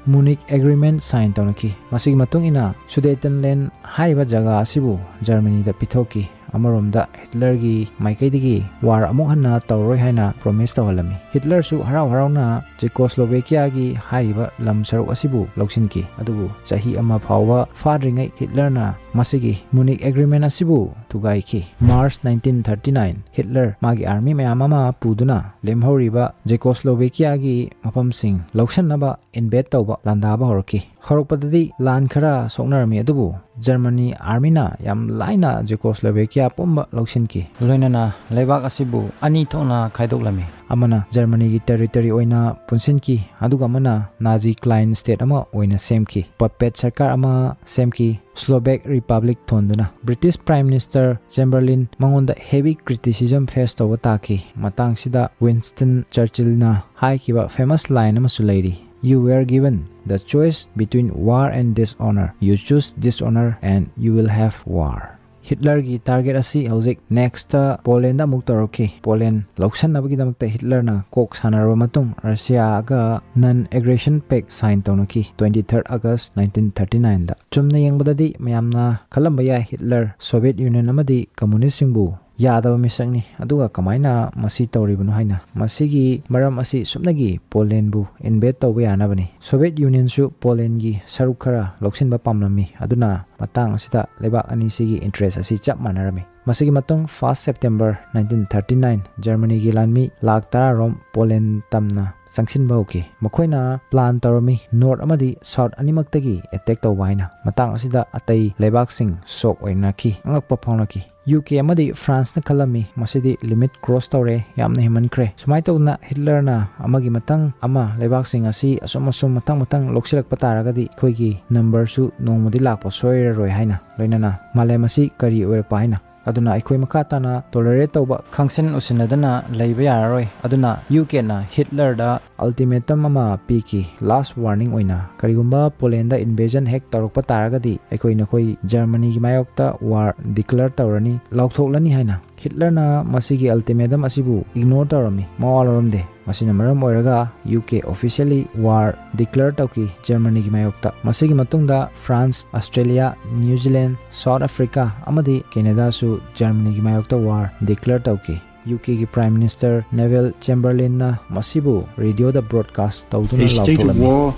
Munich Agreement sign ꯇꯧꯅꯈꯤ꯫ ꯃꯁꯤꯒꯤ ꯃꯇꯨꯡ ꯏꯟꯅ Sudetenland ꯍꯥꯏꯔꯤꯕ ꯖꯒꯥ ꯑꯁꯤꯕꯨ Germanyꯗ ꯄꯤꯊꯣꯛꯈꯤ꯫ ꯑꯃꯔꯣꯝꯗ ꯍꯤꯠꯂꯔꯒꯤ ꯃꯥꯏꯀꯩꯗꯒꯤ war ꯑꯃꯨꯛ ꯍꯟꯅ ꯇꯧꯔꯣꯏ ꯍꯥꯏꯅ promise ꯇꯧꯍꯜꯂꯝꯃꯤ꯫ ꯍꯤꯠꯂꯔꯁꯨ ꯍꯔꯥꯎ ꯍꯔꯥꯎꯅ Czechoslovakiaꯒꯤ ꯍꯥꯏꯔꯤꯕ ꯂꯝ ꯁꯔꯨꯛ ꯑꯁꯤꯕꯨ ꯂꯧꯁꯤꯟꯈꯤ꯫ ꯑꯗꯨꯕꯨ ꯆꯍꯤ ꯑꯃ ꯐꯥꯎꯕ ꯐꯥꯗ꯭ꯔꯤꯉꯩ ꯍꯤꯠꯂꯔꯅ ꯃꯁꯤꯒꯤ Munich Agreement ꯑꯁꯤꯕꯨ ꯊꯨꯒꯥꯏꯈꯤ꯫ March nineteen thirty nine, Hitler ꯃꯥꯒꯤ army ꯃꯌꯥꯝ ꯑꯃ ꯄꯨꯗꯨꯅ ꯂꯦꯝꯍꯧꯔꯤꯕ Czechoslovakiaꯒꯤ ꯃꯐꯝꯁꯤꯡ ꯂꯧꯁꯤꯟꯅꯕ invade ꯇꯧꯕ, ꯂꯥꯟꯗꯥꯕ ꯍꯧꯔꯛꯈꯤ꯫ ꯍꯧꯔꯛꯄꯗꯗꯤ ꯂꯥꯟ ꯈꯔ ꯁꯣꯛꯅꯔꯝꯃꯤ, ꯑꯗꯨꯕꯨ Germany armyꯅ ꯌꯥꯝ ꯂꯥꯏꯅ Czechoslovakia ꯄꯨꯝꯕ ꯂꯧꯁꯤꯟꯈꯤ꯫ ꯂꯣꯏꯅꯅ ꯂꯩꯕꯥꯛ ꯑꯁꯤꯕꯨ ꯑꯅꯤ ꯊꯣꯛꯅ ꯈꯥꯏꯗꯣꯛꯂꯝꯃꯤ꯫ ꯑꯃꯅ ꯖꯔꯃꯅꯤꯒꯤ ꯇꯦꯔꯤꯇꯣꯔꯤ ꯑꯣꯏꯅ ꯄꯨꯟꯁꯤꯟꯈꯤ, ꯑꯗꯨꯒ ꯑꯃꯅ ꯅꯥꯖꯤ ꯀ꯭ꯂꯥꯏꯟ ꯁ꯭ꯇꯦꯠ ꯑꯃ ꯑꯣꯏꯅ ꯁꯦꯝꯈꯤ꯫ ꯄꯄꯦꯠ ꯁꯔꯀꯥꯔ ꯑꯃ ꯁꯦꯝꯈꯤ, ꯁ꯭ꯂꯣꯕꯦꯛ ꯔꯤꯄꯕ꯭ꯂꯤꯛ ꯊꯣꯟꯗꯨꯅ꯫ ꯕ꯭ꯔꯤꯇꯤꯁ ꯄ꯭ꯔꯥꯏꯝ ꯃꯤꯅꯤꯁꯇꯔ ꯆꯦꯝꯕꯔꯂꯤꯟ ꯃꯉꯣꯟꯗ ꯍꯦꯚꯤ ꯀ꯭ꯔꯤꯇꯤꯁꯤꯖꯝ ꯐꯦꯁ ꯇꯧꯕ ꯇꯥꯈꯤ꯫ ꯃꯇꯥꯡꯁꯤꯗ ꯋꯤꯟꯁꯇꯟ ꯆꯔꯆꯤꯜꯅ ꯍꯥꯏꯈꯤꯕ ꯐꯦꯃꯁ ꯂꯥꯏꯟ ꯑꯃꯁꯨ ꯂꯩꯔꯤ: "You were given the choice between war and dishonor. You choose dishonor and you will have war." ꯍꯤꯠꯂꯔꯒꯤ ꯇꯥꯔꯒꯦꯠ ꯑꯁꯤ ꯍꯧꯖꯤꯛ ꯅꯦꯛꯁꯇ ꯄꯣꯂꯦꯟꯗ ꯑꯃꯨꯛ ꯇꯧꯔꯛꯈꯤ꯫ ꯄꯣꯂꯦꯟ ꯂꯧꯁꯟꯅꯕꯒꯤꯗꯃꯛꯇ ꯍꯤꯠꯂꯔꯅ ꯀꯣꯛ ꯁꯥꯟꯅꯔꯕ ꯃꯇꯨꯡ, ꯔꯁꯤꯌꯥꯒ ꯅꯟ ꯑꯦꯒ꯭ꯔꯦꯁꯟ ꯄꯦꯛ ꯁꯥꯏꯟ ꯇꯧꯅꯈꯤ, ꯇ꯭ꯋꯦꯟꯇꯤ ꯊꯥꯔꯠ ꯑꯥꯒꯁ ꯅꯥꯏꯟꯇꯤꯟ ꯊꯥꯔꯇꯤ ꯅꯥꯏꯟꯗ꯫ ꯆꯨꯝꯅ ꯌꯦꯡꯕꯗꯗꯤ ꯃꯌꯥꯝꯅ ꯈꯜꯂꯝꯕ ꯌꯥꯏ, ꯍꯤꯠꯂꯔ ꯁꯣꯚꯤꯌꯦꯠ ꯌꯨꯅꯤꯌꯟ ꯑꯃꯗꯤ ꯀꯝꯃꯨꯅꯤꯁꯁꯤꯡꯕꯨ ꯌꯥꯗꯕ ꯃꯤꯁꯛꯅꯤ, ꯑꯗꯨꯒ ꯀꯃꯥꯏꯅ ꯃꯁꯤ ꯇꯧꯔꯤꯕꯅꯣ ꯍꯥꯏꯅ꯫ ꯃꯁꯤꯒꯤ ꯃꯔꯝ ꯑꯁꯤ ꯁꯨꯞꯅꯒꯤ ꯄꯣꯂꯦꯟꯕꯨ ꯏꯟꯚꯦꯠ ꯇꯧꯕ ꯌꯥꯅꯕꯅꯤ꯫ ꯁꯣꯚꯤꯌꯦꯠ ꯌꯨꯅꯤꯌꯟꯁꯨ ꯄꯣꯂꯦꯟꯒꯤ ꯁꯔꯨꯛ ꯈꯔ ꯂꯧꯁꯤꯟꯕ ꯄꯥꯝꯂꯝꯃꯤ, ꯑꯗꯨꯅ ꯃꯇꯥꯡ ꯑꯁꯤꯗ ꯂꯩꯕꯥꯛ ꯑꯅꯤꯁꯤꯒꯤ ꯏꯟꯇꯔꯦꯁ ꯑꯁꯤ ꯆꯞ ꯃꯥꯟꯅꯔꯝꯃꯤ꯫ ꯃꯁꯤꯒꯤ ꯃꯇꯨꯡ, first September nineteen thirty nine, ꯖꯔꯃꯅꯤꯒꯤ ꯂꯥꯟꯃꯤ ꯂꯥꯛ ꯇꯔꯥ ꯔꯣꯝ ꯄꯣꯂꯦꯟ ꯇꯝꯅ ꯆꯪꯁꯤꯟꯕ ꯍꯧꯈꯤ꯫ ꯃꯈꯣꯏꯅ ꯄ꯭ꯂꯥꯟ ꯇꯧꯔꯝꯃꯤ, ꯅꯣꯔꯠ ꯑꯃꯗꯤ ꯁꯥꯎꯠ ꯑꯅꯤꯃꯛꯇꯒꯤ ꯑꯦꯇꯦꯛ ꯇꯧꯕ ꯍꯥꯏꯅ꯫ ꯃꯇꯥꯡ ꯑꯁꯤꯗ ꯑꯇꯩ ꯂꯩꯕꯥꯛꯁꯤꯡ ꯁꯣꯛ ꯑꯣꯏꯅꯈꯤ꯫ ꯑꯉꯛꯄ ꯐꯥꯎꯅꯈꯤ꯫ ꯌꯨ ꯀꯦ ꯑꯃꯗꯤ ꯐ꯭ꯔꯥꯟꯁꯅ ꯈꯜꯂꯝꯃꯤ, "ꯃꯁꯤꯗꯤ ꯂꯤꯃꯤꯠ ꯀ꯭ꯔꯣꯁ ꯇꯧꯔꯦ, ꯌꯥꯝꯅ ꯍꯦꯟꯃꯟꯈ꯭ꯔꯦ꯫ ꯁꯨꯃꯥꯏꯅ ꯇꯧꯗꯅ ꯍꯤꯠꯂꯔꯅ ꯑꯃꯒꯤ ꯃꯊꯪ ꯑꯃ ꯂꯩꯕꯥꯛꯁꯤꯡ ꯑꯁꯤ ꯑꯁꯨꯝ ꯑꯁꯨꯝ ꯃꯊꯪ ꯃꯊꯪ ꯂꯧꯁꯤꯜꯂꯛꯄ ꯇꯥꯔꯒꯗꯤ ꯑꯩꯈꯣꯏꯒꯤ ꯅꯝꯕꯔꯁꯨ ꯅꯣꯡꯃꯗꯤ ꯂꯥꯛꯄ ꯁꯣꯏꯔꯔꯣꯏ" ꯍꯥꯏꯅ, ꯂꯣꯏꯅꯅ ꯃꯥꯂꯦꯝ ꯑꯁꯤ ꯀꯔꯤ ꯑꯣꯏꯔꯛꯄ ꯍꯥꯏꯅ꯫ ꯑꯗꯨꯅ ꯑꯩꯈꯣꯏ ꯃꯈꯥ ꯇꯥꯅ ꯇꯣꯂꯔꯦꯠ ꯇꯧꯕ, ꯈꯪꯁꯤꯟ ꯎꯁꯤꯟꯅꯗꯅ ꯂꯩꯕ ꯌꯥꯔꯔꯣꯏ꯫ ꯑꯗꯨꯅ ꯌꯨ ꯀꯦꯅ ꯍꯤꯠꯂꯔꯗ ꯑꯜꯇꯤꯃꯦꯇꯝ ꯑꯃ ꯄꯤꯈꯤ, ꯂꯥꯁ ꯋꯥꯔꯅꯤꯡ ꯑꯣꯏꯅ꯫ "ꯀꯔꯤꯒꯨꯝꯕ ꯄꯣꯂꯦꯟꯗ ꯏꯟꯚꯦꯖꯟ ꯍꯦꯛ ꯇꯧꯔꯛꯄ ꯇꯥꯔꯒꯗꯤ ꯑꯩꯈꯣꯏ ꯅꯈꯣꯏ ꯖꯔꯃꯅꯤꯒꯤ ꯃꯥꯌꯣꯛꯇ ꯋꯥꯔ ꯗꯤꯀ꯭ꯂꯦꯌꯔ ꯇꯧꯔꯅꯤ, ꯂꯥꯎꯊꯣꯛꯂꯅꯤ" ꯍꯥꯏꯅ꯫ ꯍꯤꯠꯂꯔꯅ ꯃꯁꯤꯒꯤ ꯑꯜꯇꯤꯃꯦꯇꯝ ꯑꯁꯤꯕꯨ ꯏꯒꯅꯣꯔ ꯇꯧꯔꯝꯃꯤ, ꯃꯋꯥ ꯂꯧꯔꯝꯗꯦ꯫ ꯃꯁꯤꯅ ꯃꯔꯝ ꯑꯣꯏꯔꯒ U K officially war declare ꯇꯧꯈꯤ ꯖꯔꯃꯅꯤꯒꯤ ꯃꯥꯌꯣꯛꯇ꯫ ꯃꯁꯤꯒꯤ ꯃꯇꯨꯡꯗ France, Australia, New Zealand, South Africa ꯑꯃꯗꯤ ꯀꯦꯅꯦꯗꯥꯁꯨ ꯖꯔꯃꯅꯤꯒꯤ ꯃꯥꯌꯣꯛꯇ ꯋꯥꯔ ꯗꯤꯀ꯭ꯂꯦꯌꯔ ꯇꯧꯈꯤ꯫ ꯌꯨ ꯀꯦꯒꯤ ꯄ꯭ꯔꯥꯏꯝ ꯃꯤꯅꯤꯁꯇꯔ ꯅꯦꯚꯤꯜ ꯆꯦꯝꯕꯔꯂꯤꯟꯅ ꯃꯁꯤꯕꯨ ꯔꯦꯗꯤꯑꯣꯗ ꯕ꯭ꯔꯣꯗꯀꯥꯁ ꯇꯧꯗꯨꯅ A state of ꯂꯥꯎꯊꯣꯛꯂꯝꯃꯤ꯫ War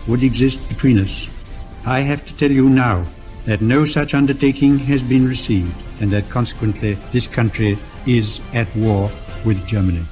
would exist between us. I have to tell you now that no such undertaking has been received and that consequently this country is at war with Germany.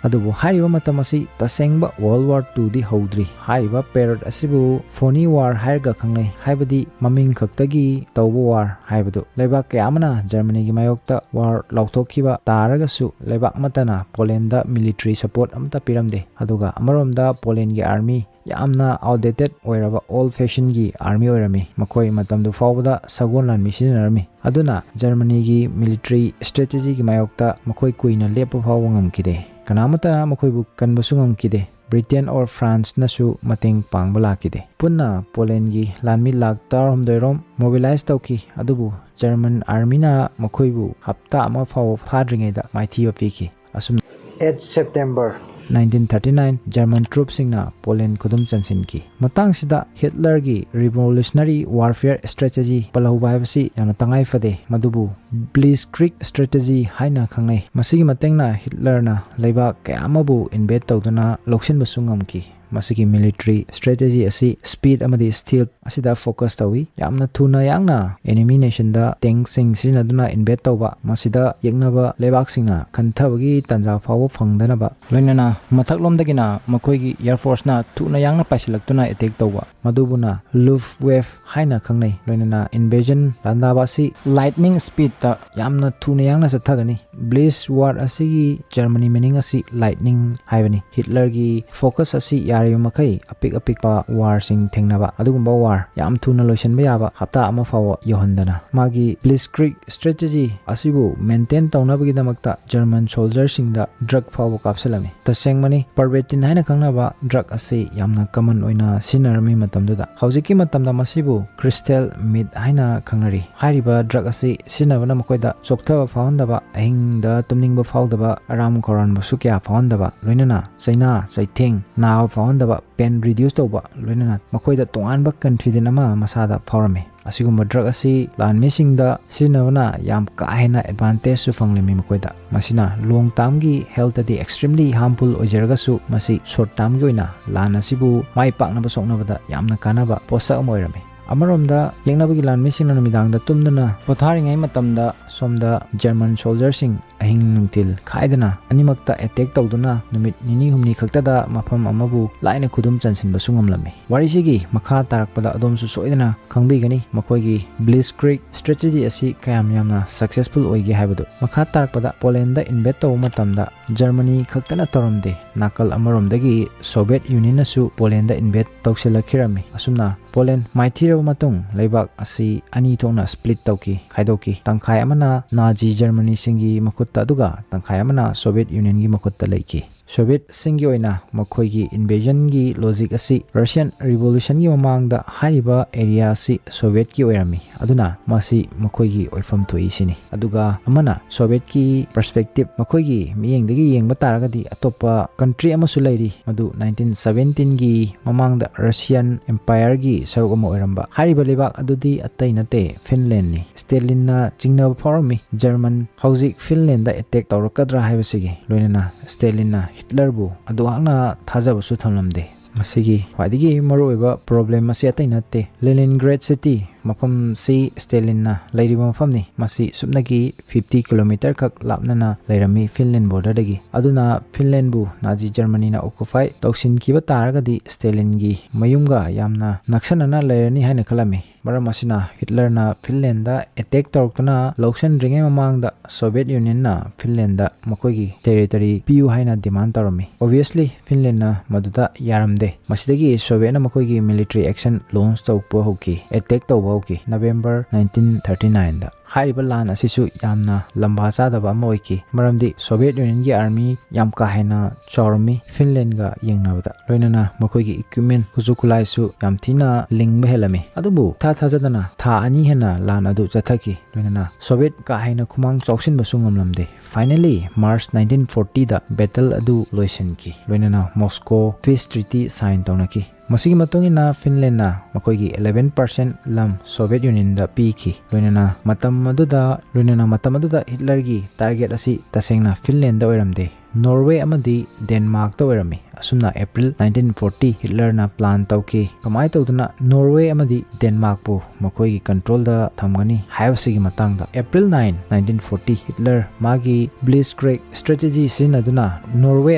ꯑꯗꯨꯕꯨ ꯍꯥꯏꯔꯤꯕ ꯃꯇꯝ ꯑꯁꯤ ꯇꯁꯦꯡꯕ World War Two ꯗꯤ ꯍꯧꯗ꯭ꯔꯤ꯫ ꯍꯥꯏꯔꯤꯕ period ꯑꯁꯤꯕꯨ phony war ꯍꯥꯏꯔꯒ ꯈꯪꯅꯩ, ꯍꯥꯏꯕꯗꯤ ꯃꯃꯤꯡ ꯈꯛꯇꯒꯤ ꯇꯧꯕ war ꯍꯥꯏꯕꯗꯨ꯫ ꯂꯩꯕꯥꯛ ꯀꯌꯥ ꯑꯃꯅ ꯖꯔꯃꯅꯤꯒꯤ ꯃꯥꯌꯣꯛꯇ war ꯂꯥꯎꯊꯣꯛꯈꯤꯕ ꯇꯥꯔꯒꯁꯨ, ꯂꯩꯕꯥꯛ ꯑꯃꯠꯇꯅ ꯄꯣꯂꯦꯟꯗ military support ꯑꯃꯠꯇ ꯄꯤꯔꯝꯗꯦ꯫ ꯑꯗꯨꯒ ꯑꯃꯔꯣꯝꯗ ꯄꯣꯂꯦꯟꯒꯤ army ꯌꯥꯝꯅ outdated ꯑꯣꯏꯔꯕ, old fashionꯒꯤ army ꯑꯣꯏꯔꯝꯃꯤ꯫ ꯃꯈꯣꯏ ꯃꯇꯝꯗꯨ ꯐꯥꯎꯕꯗ ꯁꯒꯣꯜ ꯂꯥꯟꯃꯤ ꯁꯤꯖꯤꯟꯅꯔꯝꯃꯤ꯫ ꯑꯗꯨꯅ ꯖꯔꯃꯅꯤꯒꯤ military strategyꯒꯤ ꯃꯥꯌꯣꯛꯇ ꯃꯈꯣꯏ ꯀꯨꯏꯅ ꯂꯦꯞꯄ ꯐꯥꯎꯕ ꯉꯝꯈꯤꯗꯦ꯫ ꯀꯅꯥꯃꯠꯇꯅ ꯃꯈꯣꯏꯕꯨ ꯀꯟꯕꯁꯨ ꯉꯝꯈꯤꯗꯦ꯫ Britain or Franceꯅꯁꯨ ꯃꯇꯦꯡ ꯄꯥꯡꯕ ꯂꯥꯛꯈꯤꯗꯦ꯫ ꯄꯨꯟꯅ ꯄꯣꯂꯦꯟꯒꯤ ꯂꯥꯟꯃꯤ ꯂꯥꯈ ꯇꯔꯥꯍꯨꯝꯗꯣꯏ ꯔꯣꯝ mobilize ꯇꯧꯈꯤ, ꯑꯗꯨꯕꯨ ꯖꯔꯃꯟ armyꯅ ꯃꯈꯣꯏꯕꯨ ꯍꯞꯇꯥ ꯑꯃ ꯐꯥꯎꯕ ꯐꯥꯗ꯭ꯔꯤꯉꯩꯗ ꯃꯥꯏꯊꯤꯕ ꯄꯤꯈꯤ꯫ ꯑꯁꯨꯝ eight September nineteen thirty nine German troopꯁꯤꯡꯅ ꯄꯣꯂꯦꯟ ꯈꯨꯗꯨꯝ ꯆꯟꯁꯤꯟꯈꯤ꯫ ꯃꯇꯥꯡꯁꯤꯗ ꯍꯤꯠꯂꯔꯒꯤ revolutionary warfare strategy ꯄꯜꯍꯧꯕ ꯍꯥꯏꯕꯁꯤ ꯌꯥꯝꯅ ꯇꯉꯥꯏ ꯐꯗꯦ, ꯃꯗꯨꯕꯨ Blitzkrieg strategy ꯍꯥꯏꯅ ꯈꯪꯅꯩ꯫ ꯃꯁꯤꯒꯤ ꯃꯇꯦꯡꯅ ꯍꯤꯠꯂꯔꯅ ꯂꯩꯕꯥꯛ ꯀꯌꯥ ꯑꯃꯕꯨ invade ꯇꯧꯗꯨꯅ ꯂꯧꯁꯤꯟꯕꯁꯨ ꯉꯝꯈꯤ꯫ ꯃꯁꯤꯒꯤ military strategy ꯑꯁꯤ speed ꯑꯃꯗꯤ stealth ꯑꯁꯤꯗ focus ꯇꯧꯏ꯫ ꯌꯥꯝꯅ ꯊꯨꯅ ꯌꯥꯡꯅ enemy nationꯗ tankꯁꯤꯡ ꯁꯤꯖꯤꯟꯅꯗꯨꯅ invade ꯇꯧꯕ, ꯃꯁꯤꯗ ꯌꯦꯛꯅꯕ ꯂꯩꯕꯥꯛꯁꯤꯡꯅ ꯈꯟꯊꯕꯒꯤ ꯇꯥꯟꯖꯥ ꯐꯥꯎꯕ ꯐꯪꯗꯅꯕ, ꯂꯣꯏꯅꯅ ꯃꯊꯛꯂꯣꯝꯗꯒꯤꯅ ꯃꯈꯣꯏꯒꯤ air forceꯅ ꯊꯨꯅ ꯌꯥꯡꯅ ꯄꯥꯏꯁꯤꯜꯂꯛꯇꯨꯅ attack ꯇꯧꯕ, ꯃꯗꯨꯕꯨꯅ Luftwaffe ꯍꯥꯏꯅ ꯈꯪꯅꯩ꯫ ꯂꯣꯏꯅꯅ invasion ꯂꯥꯟꯗꯥꯕ ꯑꯁꯤ lightning speedꯇ ꯌꯥꯝꯅ ꯊꯨꯅ ꯌꯥꯡꯅ ꯆꯠꯊꯒꯅꯤ꯫ Blitz war ꯑꯁꯤꯒꯤ Germany meaning ꯑꯁꯤ lightning ꯍꯥꯏꯕꯅꯤ꯫ ꯍꯤꯠꯂꯔꯒꯤ focus ꯑꯁꯤ ꯌꯥꯔꯤꯕ ꯃꯈꯩ ꯑꯄꯤꯛ ꯑꯄꯤꯛꯄ warꯁꯤꯡ ꯊꯦꯡꯅꯕ, ꯑꯗꯨꯒꯨꯝꯕ war ꯌꯥꯝ ꯊꯨꯅ ꯂꯣꯏꯁꯤꯟꯕ ꯌꯥꯕ, ꯍꯞꯇꯥ ꯑꯃ ꯐꯥꯎꯕ ꯌꯧꯍꯟꯗꯅ꯫ ꯃꯥꯒꯤ Blitzkrieg strategy ꯑꯁꯤꯕꯨ maintain ꯇꯧꯅꯕꯒꯤꯗꯃꯛꯇ German soldierꯁꯤꯡꯗ drug ꯐꯥꯎꯕ ꯀꯥꯞꯁꯤꯜꯂꯝꯃꯤ꯫ ꯇꯁꯦꯡꯕꯅꯤ, pervitin ꯍꯥꯏꯅ ꯈꯪꯅꯕ drug ꯑꯁꯤ ꯌꯥꯝꯅ common ꯑꯣꯏꯅ ꯁꯤꯖꯤꯟꯅꯔꯝꯃꯤ ꯃꯇꯝꯗꯨꯗ꯫ ꯍꯧꯖꯤꯛꯀꯤ ꯃꯇꯝꯗ ꯃꯁꯤꯕꯨ crystal meth ꯍꯥꯏꯅ ꯈꯪꯅꯔꯤ꯫ ꯍꯥꯏꯔꯤꯕ drug ꯑꯁꯤ ꯁꯤꯖꯤꯟꯅꯕꯅ ꯃꯈꯣꯏꯗ ꯆꯣꯛꯊꯕ ꯐꯥꯎꯍꯟꯗꯕ, ꯑꯍꯤꯡꯗ ꯇꯨꯝꯅꯤꯡꯕ ꯐꯥꯎꯗꯕ, ꯑꯔꯥꯝ ꯈꯧꯔꯥꯡꯕꯁꯨ ꯀꯌꯥ ꯐꯥꯎꯍꯟꯗꯕ, ꯂꯣꯏꯅꯅ ꯆꯩꯅꯥ, ꯆꯩꯊꯦꯡ, ꯅꯥꯕ ꯐꯥꯎꯍꯟꯗꯕ, pain reduce ꯇꯧꯕ, ꯂꯣꯏꯅꯅ ꯃꯈꯣꯏꯗ ꯇꯣꯉꯥꯟꯕ confidence ꯑꯃ ꯃꯁꯥꯗ ꯐꯥꯎꯔꯝꯃꯤ꯫ ꯑꯁꯤꯒꯨꯝꯕ drug ꯑꯁꯤ ꯂꯥꯟꯃꯤꯁꯤꯡꯗ ꯁꯤꯖꯤꯟꯅꯕꯅ ꯌꯥꯝ ꯀꯥ ꯍꯦꯟꯅ advantageꯁꯨ ꯐꯪꯂꯝꯃꯤ ꯃꯈꯣꯏꯗ꯫ ꯃꯁꯤꯅ long termꯒꯤ healthꯇꯗꯤ extremely harmful ꯑꯣꯏꯖꯔꯒꯁꯨ, ꯃꯁꯤ short termꯒꯤ ꯑꯣꯏꯅ ꯂꯥꯟ ꯑꯁꯤꯕꯨ ꯃꯥꯏ ꯄꯥꯛꯅꯕ ꯁꯣꯛꯅꯕꯗ ꯌꯥꯝꯅ ꯀꯥꯟꯅꯕ ꯄꯣꯠꯁꯛ ꯑꯃ ꯑꯣꯏꯔꯝꯃꯤ꯫ ꯑꯃꯔꯣꯝꯗ ꯌꯦꯛꯅꯕꯒꯤ ꯂꯥꯟꯃꯤꯁꯤꯡꯅ ꯅꯨꯃꯤꯗꯥꯡꯗ ꯇꯨꯝꯗꯅ ꯄꯣꯊꯥꯔꯤꯉꯩ ꯃꯇꯝꯗ ꯁꯣꯝꯗ German soldierꯁꯤꯡ ꯑꯍꯤꯡ ꯅꯨꯡꯊꯤꯜ ꯈꯥꯏꯗꯅ ꯑꯅꯤꯃꯛꯇ ꯑꯦꯇꯦꯛ ꯇꯧꯗꯨꯅ ꯅꯨꯃꯤꯠ ꯅꯤꯅꯤ ꯍꯨꯝꯅꯤ ꯈꯛꯇꯗ ꯃꯐꯝ ꯑꯃꯕꯨ ꯂꯥꯏꯅ ꯈꯨꯗꯨꯝ ꯆꯟꯁꯤꯟꯕꯁꯨ ꯉꯝꯂꯝꯃꯤ꯫ ꯋꯥꯔꯤꯁꯤꯒꯤ ꯃꯈꯥ ꯇꯥꯔꯛꯄꯗ ꯑꯗꯣꯝꯁꯨ ꯁꯣꯏꯗꯅ ꯈꯪꯕꯤꯒꯅꯤ ꯃꯈꯣꯏꯒꯤ ꯕ꯭ꯂꯤꯁꯀ꯭ꯔꯤꯛ ꯁ꯭ꯇ꯭ꯔꯦꯇꯦꯖꯤ ꯑꯁꯤ ꯀꯌꯥꯝ ꯌꯥꯝꯅ ꯁꯛꯁꯦꯁꯐꯨꯜ ꯑꯣꯏꯒꯦ ꯍꯥꯏꯕꯗꯨ꯫ ꯃꯈꯥ ꯇꯥꯔꯛꯄꯗ ꯄꯣꯂꯦꯟꯗ ꯏꯟꯚꯦꯠ ꯇꯧꯕ ꯃꯇꯝꯗ ꯖꯔꯃꯅꯤ ꯈꯛꯇꯅ ꯇꯧꯔꯝꯗꯦ, ꯅꯥꯀꯜ ꯑꯃꯔꯣꯝꯗꯒꯤ ꯁꯣꯚꯤꯌꯦꯠ ꯌꯨꯅꯤꯌꯟꯅꯁꯨ ꯄꯣꯂꯦꯟꯗ ꯏꯟꯚꯦꯠ ꯇꯧꯁꯤꯜꯂꯛꯈꯤꯔꯝꯃꯤ꯫ ꯑꯁꯨꯝꯅ ꯄꯣꯂꯦꯟ ꯃꯥꯏꯊꯤꯔꯕ ꯃꯇꯨꯡ ꯂꯩꯕꯥꯛ ꯑꯁꯤ ꯑꯅꯤ ꯊꯣꯛꯅ ꯁ꯭ꯄ꯭ꯂꯤꯠ ꯇꯧꯈꯤ, ꯈꯥꯏꯗꯣꯛꯈꯤ꯫ ꯇꯪꯈꯥꯏ ꯑꯃꯅ ꯅꯥꯖꯤ ꯖꯔꯃꯅꯤꯁꯤꯡꯒꯤ ꯃꯈꯨꯠꯇ, ꯑꯗꯨꯒ ꯇꯪꯈꯥꯏ ꯑꯃꯅ ꯁꯣꯚꯤꯌꯦꯠ ꯌꯨꯅꯤꯌꯟꯒꯤ ꯃꯈꯨꯠꯇ ꯂꯩꯈꯤ꯫ ꯁꯣꯚꯤꯌꯦꯠꯁꯤꯡꯒꯤ ꯑꯣꯏꯅ ꯃꯈꯣꯏꯒꯤ ꯏꯟꯚꯦꯖꯟꯒꯤ ꯂꯣꯖꯤꯛ ꯑꯁꯤ ꯔꯁꯤꯌꯟ ꯔꯤꯚꯣꯂꯨꯁꯟꯒꯤ ꯃꯃꯥꯡꯗ ꯍꯥꯏꯔꯤꯕ ꯑꯦꯔꯤꯌꯥ ꯑꯁꯤ ꯁꯣꯚꯤꯌꯦꯠꯀꯤ ꯑꯣꯏꯔꯝꯃꯤ, ꯑꯗꯨꯅ ꯃꯁꯤ ꯃꯈꯣꯏꯒꯤ ꯑꯣꯏꯐꯝ ꯊꯣꯛꯏ ꯁꯤꯅꯤ꯫ ꯑꯗꯨꯒ ꯑꯃꯅ ꯁꯣꯚꯤꯌꯦꯠꯀꯤ ꯄꯔꯁꯄꯦꯛꯇꯤꯞ, ꯃꯈꯣꯏꯒꯤ ꯃꯤꯠꯌꯦꯡꯗꯒꯤ ꯌꯦꯡꯕ ꯇꯥꯔꯒꯗꯤ ꯑꯇꯣꯞꯄ ꯀꯟꯇ꯭ꯔꯤ ꯑꯃꯁꯨ ꯂꯩꯔꯤ, ꯃꯗꯨ ꯅꯥꯏꯟꯇꯤꯟ ꯁꯚꯦꯟꯇꯤꯟꯒꯤ ꯃꯃꯥꯡꯗ ꯔꯁꯤꯌꯟ ꯑꯦꯝꯄꯥꯌꯔꯒꯤ ꯁꯔꯨꯛ ꯑꯃ ꯑꯣꯏꯔꯝꯕ꯫ ꯍꯥꯏꯔꯤꯕ ꯂꯩꯕꯥꯛ ꯑꯗꯨꯗꯤ ꯑꯇꯩ ꯅꯠꯇꯦ, ꯐꯤꯟꯂꯦꯟꯅꯤ꯫ ꯁ꯭ꯇꯦꯂꯤꯟꯅ ꯆꯤꯡꯅꯕ ꯐꯥꯎꯔꯝꯃꯤ, ꯖꯔꯃꯟ ꯍꯧꯖꯤꯛ ꯐꯤꯟꯂꯦꯟꯗ ꯑꯦꯇꯦꯛ ꯇꯧꯔꯛꯀꯗ꯭ꯔꯥ ꯍꯥꯏꯕꯁꯤꯒꯤ꯫ ꯂꯣꯏꯅꯅ ꯁ꯭ꯇꯦꯂꯤꯟꯅ ꯍꯤꯠꯂꯔꯕꯨ ꯑꯗꯨꯍꯥꯛꯅ ꯊꯥꯖꯕꯁꯨ ꯊꯝꯂꯝꯗꯦ꯫ ꯃꯁꯤꯒꯤ ꯈ꯭ꯋꯥꯏꯗꯒꯤ ꯃꯔꯨꯑꯣꯏꯕ ꯄ꯭ꯔꯣꯕ꯭ꯂꯦꯝ ꯑꯁꯤ ꯑꯇꯩ ꯅꯠꯇꯦ, ꯂꯦꯅꯤꯟꯒ꯭ꯔꯦꯗ ꯁꯤꯇꯤ, ꯃꯐꯝꯁꯤ ꯁ꯭ꯇꯦꯂꯤꯟꯅ ꯂꯩꯔꯤꯕ ꯃꯐꯝꯅꯤ꯫ ꯃꯁꯤ ꯁꯨꯞꯅꯒꯤ ꯐꯤꯐꯇꯤ ꯀꯤꯂꯣꯃꯤꯇꯔ ꯈꯛ ꯂꯥꯞꯅꯅ ꯂꯩꯔꯝꯃꯤ ꯐꯤꯟꯂꯦꯟ ꯕꯣꯔꯗꯔꯗꯒꯤ꯫ ꯑꯗꯨꯅ ꯐꯤꯟꯂꯦꯟꯕꯨ ꯅꯥꯖꯤ ꯖꯔꯃꯅꯤꯅ ꯑꯣꯀꯨꯄꯥꯏ ꯇꯧꯁꯤꯟꯈꯤꯕ ꯇꯥꯔꯒꯗꯤ ꯁ꯭ꯇꯦꯂꯤꯟꯒꯤ ꯃꯌꯨꯝꯒ ꯌꯥꯝꯅ ꯅꯛꯁꯟꯅꯅ ꯂꯩꯔꯅꯤ ꯍꯥꯏꯅ ꯈꯜꯂꯝꯃꯤ꯫ ꯃꯔꯝ ꯑꯁꯤꯅ ꯍꯤꯠꯂꯔꯅ ꯐꯤꯟꯂꯦꯟꯗ ꯑꯦꯇꯦꯛ ꯇꯧꯔꯛꯇꯨꯅ ꯂꯧꯁꯤꯟꯗ꯭ꯔꯤꯉꯩ ꯃꯃꯥꯡꯗ ꯁꯣꯚꯤꯌꯦꯠ ꯌꯨꯅꯤꯌꯟꯅ ꯐꯤꯟꯂꯦꯟꯗ ꯃꯈꯣꯏꯒꯤ ꯇꯦꯔꯤꯇꯣꯔꯤ ꯄꯤꯌꯨ ꯍꯥꯏꯅ ꯗꯤꯃꯥꯟ ꯇꯧꯔꯝꯃꯤ꯫ ꯑꯣꯕꯤꯌꯁꯂꯤ ꯐꯤꯟꯂꯦꯟꯅ ꯃꯗꯨꯗ ꯌꯥꯔꯝꯗꯦ꯫ ꯃꯁꯤꯗꯒꯤ ꯁꯣꯚꯤꯌꯦꯠꯅ ꯃꯈꯣꯏꯒꯤ ꯃꯤꯂꯤꯇꯔꯤ ꯑꯦꯛꯁꯟ ꯂꯣꯟꯁ ꯇꯧꯕ ꯍꯧꯈꯤ, ꯑꯦꯇꯦꯛ ꯇꯧꯕ ꯍꯧꯈꯤ, ꯅꯕꯦꯝꯕꯔ ꯅꯥꯏꯟꯇꯤꯟ ꯊꯥꯔꯇꯤ ꯅꯥꯏꯟꯗ꯫ ꯍꯥꯏꯔꯤꯕ ꯂꯥꯟ ꯑꯁꯤꯁꯨ ꯌꯥꯝꯅ ꯂꯝꯕꯥ ꯆꯥꯗꯕ ꯑꯃ ꯑꯣꯏꯈꯤ, ꯃꯔꯝꯗꯤ ꯁꯣꯚꯤꯌꯦꯠ ꯌꯨꯅꯤꯌꯟꯒꯤ ꯑꯥꯔꯃꯤ ꯌꯥꯝ ꯀꯥ ꯍꯦꯟꯅ ꯆꯥꯎꯔꯝꯃꯤ ꯐꯤꯟꯂꯦꯟꯒ ꯌꯦꯡꯅꯕꯗ꯫ ꯂꯣꯏꯅꯅ ꯃꯈꯣꯏꯒꯤ ꯏꯀ꯭ꯋꯤꯞꯃꯦꯟ, ꯈꯨꯠꯁꯨ ꯈꯨꯠꯂꯥꯏꯁꯨ ꯌꯥꯝ ꯊꯤꯅ ꯂꯤꯡꯕ ꯍꯦꯜꯂꯝꯃꯤ꯫ ꯑꯗꯨꯕꯨ ꯏꯊꯥ ꯊꯥꯖꯗꯅ ꯊꯥ ꯑꯅꯤ ꯍꯦꯟꯅ ꯂꯥꯟ ꯑꯗꯨ ꯆꯠꯊꯈꯤ꯫ ꯂꯣꯏꯅꯅ ꯁꯣꯚꯤꯌꯦꯠ ꯀꯥ ꯍꯦꯟꯅ ꯈꯨꯃꯥꯡ ꯆꯥꯎꯁꯤꯟꯕꯁꯨ ꯉꯝꯂꯝꯗꯦ꯫ ꯐꯥꯏꯅꯦꯂꯤ, ꯃꯥꯔꯆ ꯅꯥꯏꯟꯇꯤꯟ ꯐꯣꯔꯇꯤꯗ ꯕꯦꯇꯜ ꯑꯗꯨ ꯂꯣꯏꯁꯤꯟꯈꯤ꯫ ꯂꯣꯏꯅꯅ ꯃꯣꯁꯀꯣ ꯄꯤꯁ ꯇ꯭ꯔꯤꯇꯤ ꯁꯥꯏꯟ ꯇꯧꯅꯈꯤ꯫ ꯃꯁꯤꯒꯤ ꯃꯇꯨꯡ ꯏꯟꯅ ꯐꯤꯟꯂꯦꯟꯅ ꯃꯈꯣꯏꯒꯤ ꯏꯂꯦꯚꯦꯟ ꯄꯥꯔꯁꯦꯟꯠ ꯂꯝ ꯁꯣꯚꯤꯌꯦꯠ ꯌꯨꯅꯤꯌꯟꯗ ꯄꯤꯈꯤ꯫ ꯂꯣꯏꯅꯅ ꯃꯇꯝ ꯑꯗꯨꯗ, ꯂꯣꯏꯅꯅ ꯃꯇꯝ ꯑꯗꯨꯗ ꯍꯤꯠꯂꯔꯒꯤ ꯇꯥꯔꯒꯦꯠ ꯑꯁꯤ ꯇꯁꯦꯡꯅ ꯐꯤꯟꯂꯦꯟꯗ ꯑꯣꯏꯔꯝꯗꯦ, ꯅꯣꯔꯋꯦ ꯑꯃꯗꯤ ꯗꯦꯟꯃꯥꯔꯛꯇ ꯑꯣꯏꯔꯝꯃꯤ꯫ ꯑꯁꯨꯝꯅ April nineteen forty ꯍꯤꯠꯂꯔꯅ ꯄ꯭ꯂꯥꯟ ꯇꯧꯈꯤ꯫ ꯀꯃꯥꯏꯅ ꯇꯧꯗꯅ ꯅꯣꯔꯋꯦ ꯑꯃꯗꯤ ꯗꯦꯟꯃꯥꯔꯛꯄꯨ ꯃꯈꯣꯏꯒꯤ ꯀꯟꯇ꯭ꯔꯣꯜꯗ ꯊꯝꯒꯅꯤ ꯍꯥꯏꯕꯁꯤꯒꯤ ꯃꯇꯥꯡꯗ꯫ April nine, nineteen forty Hitler ꯃꯥꯒꯤ ꯕ꯭ꯂꯤꯠꯁꯀ꯭ꯔꯤꯒ ꯁ꯭ꯇ꯭ꯔꯦꯇꯦꯖꯤ ꯁꯤꯖꯤꯟꯅꯗꯨꯅ ꯅꯣꯔꯋꯦ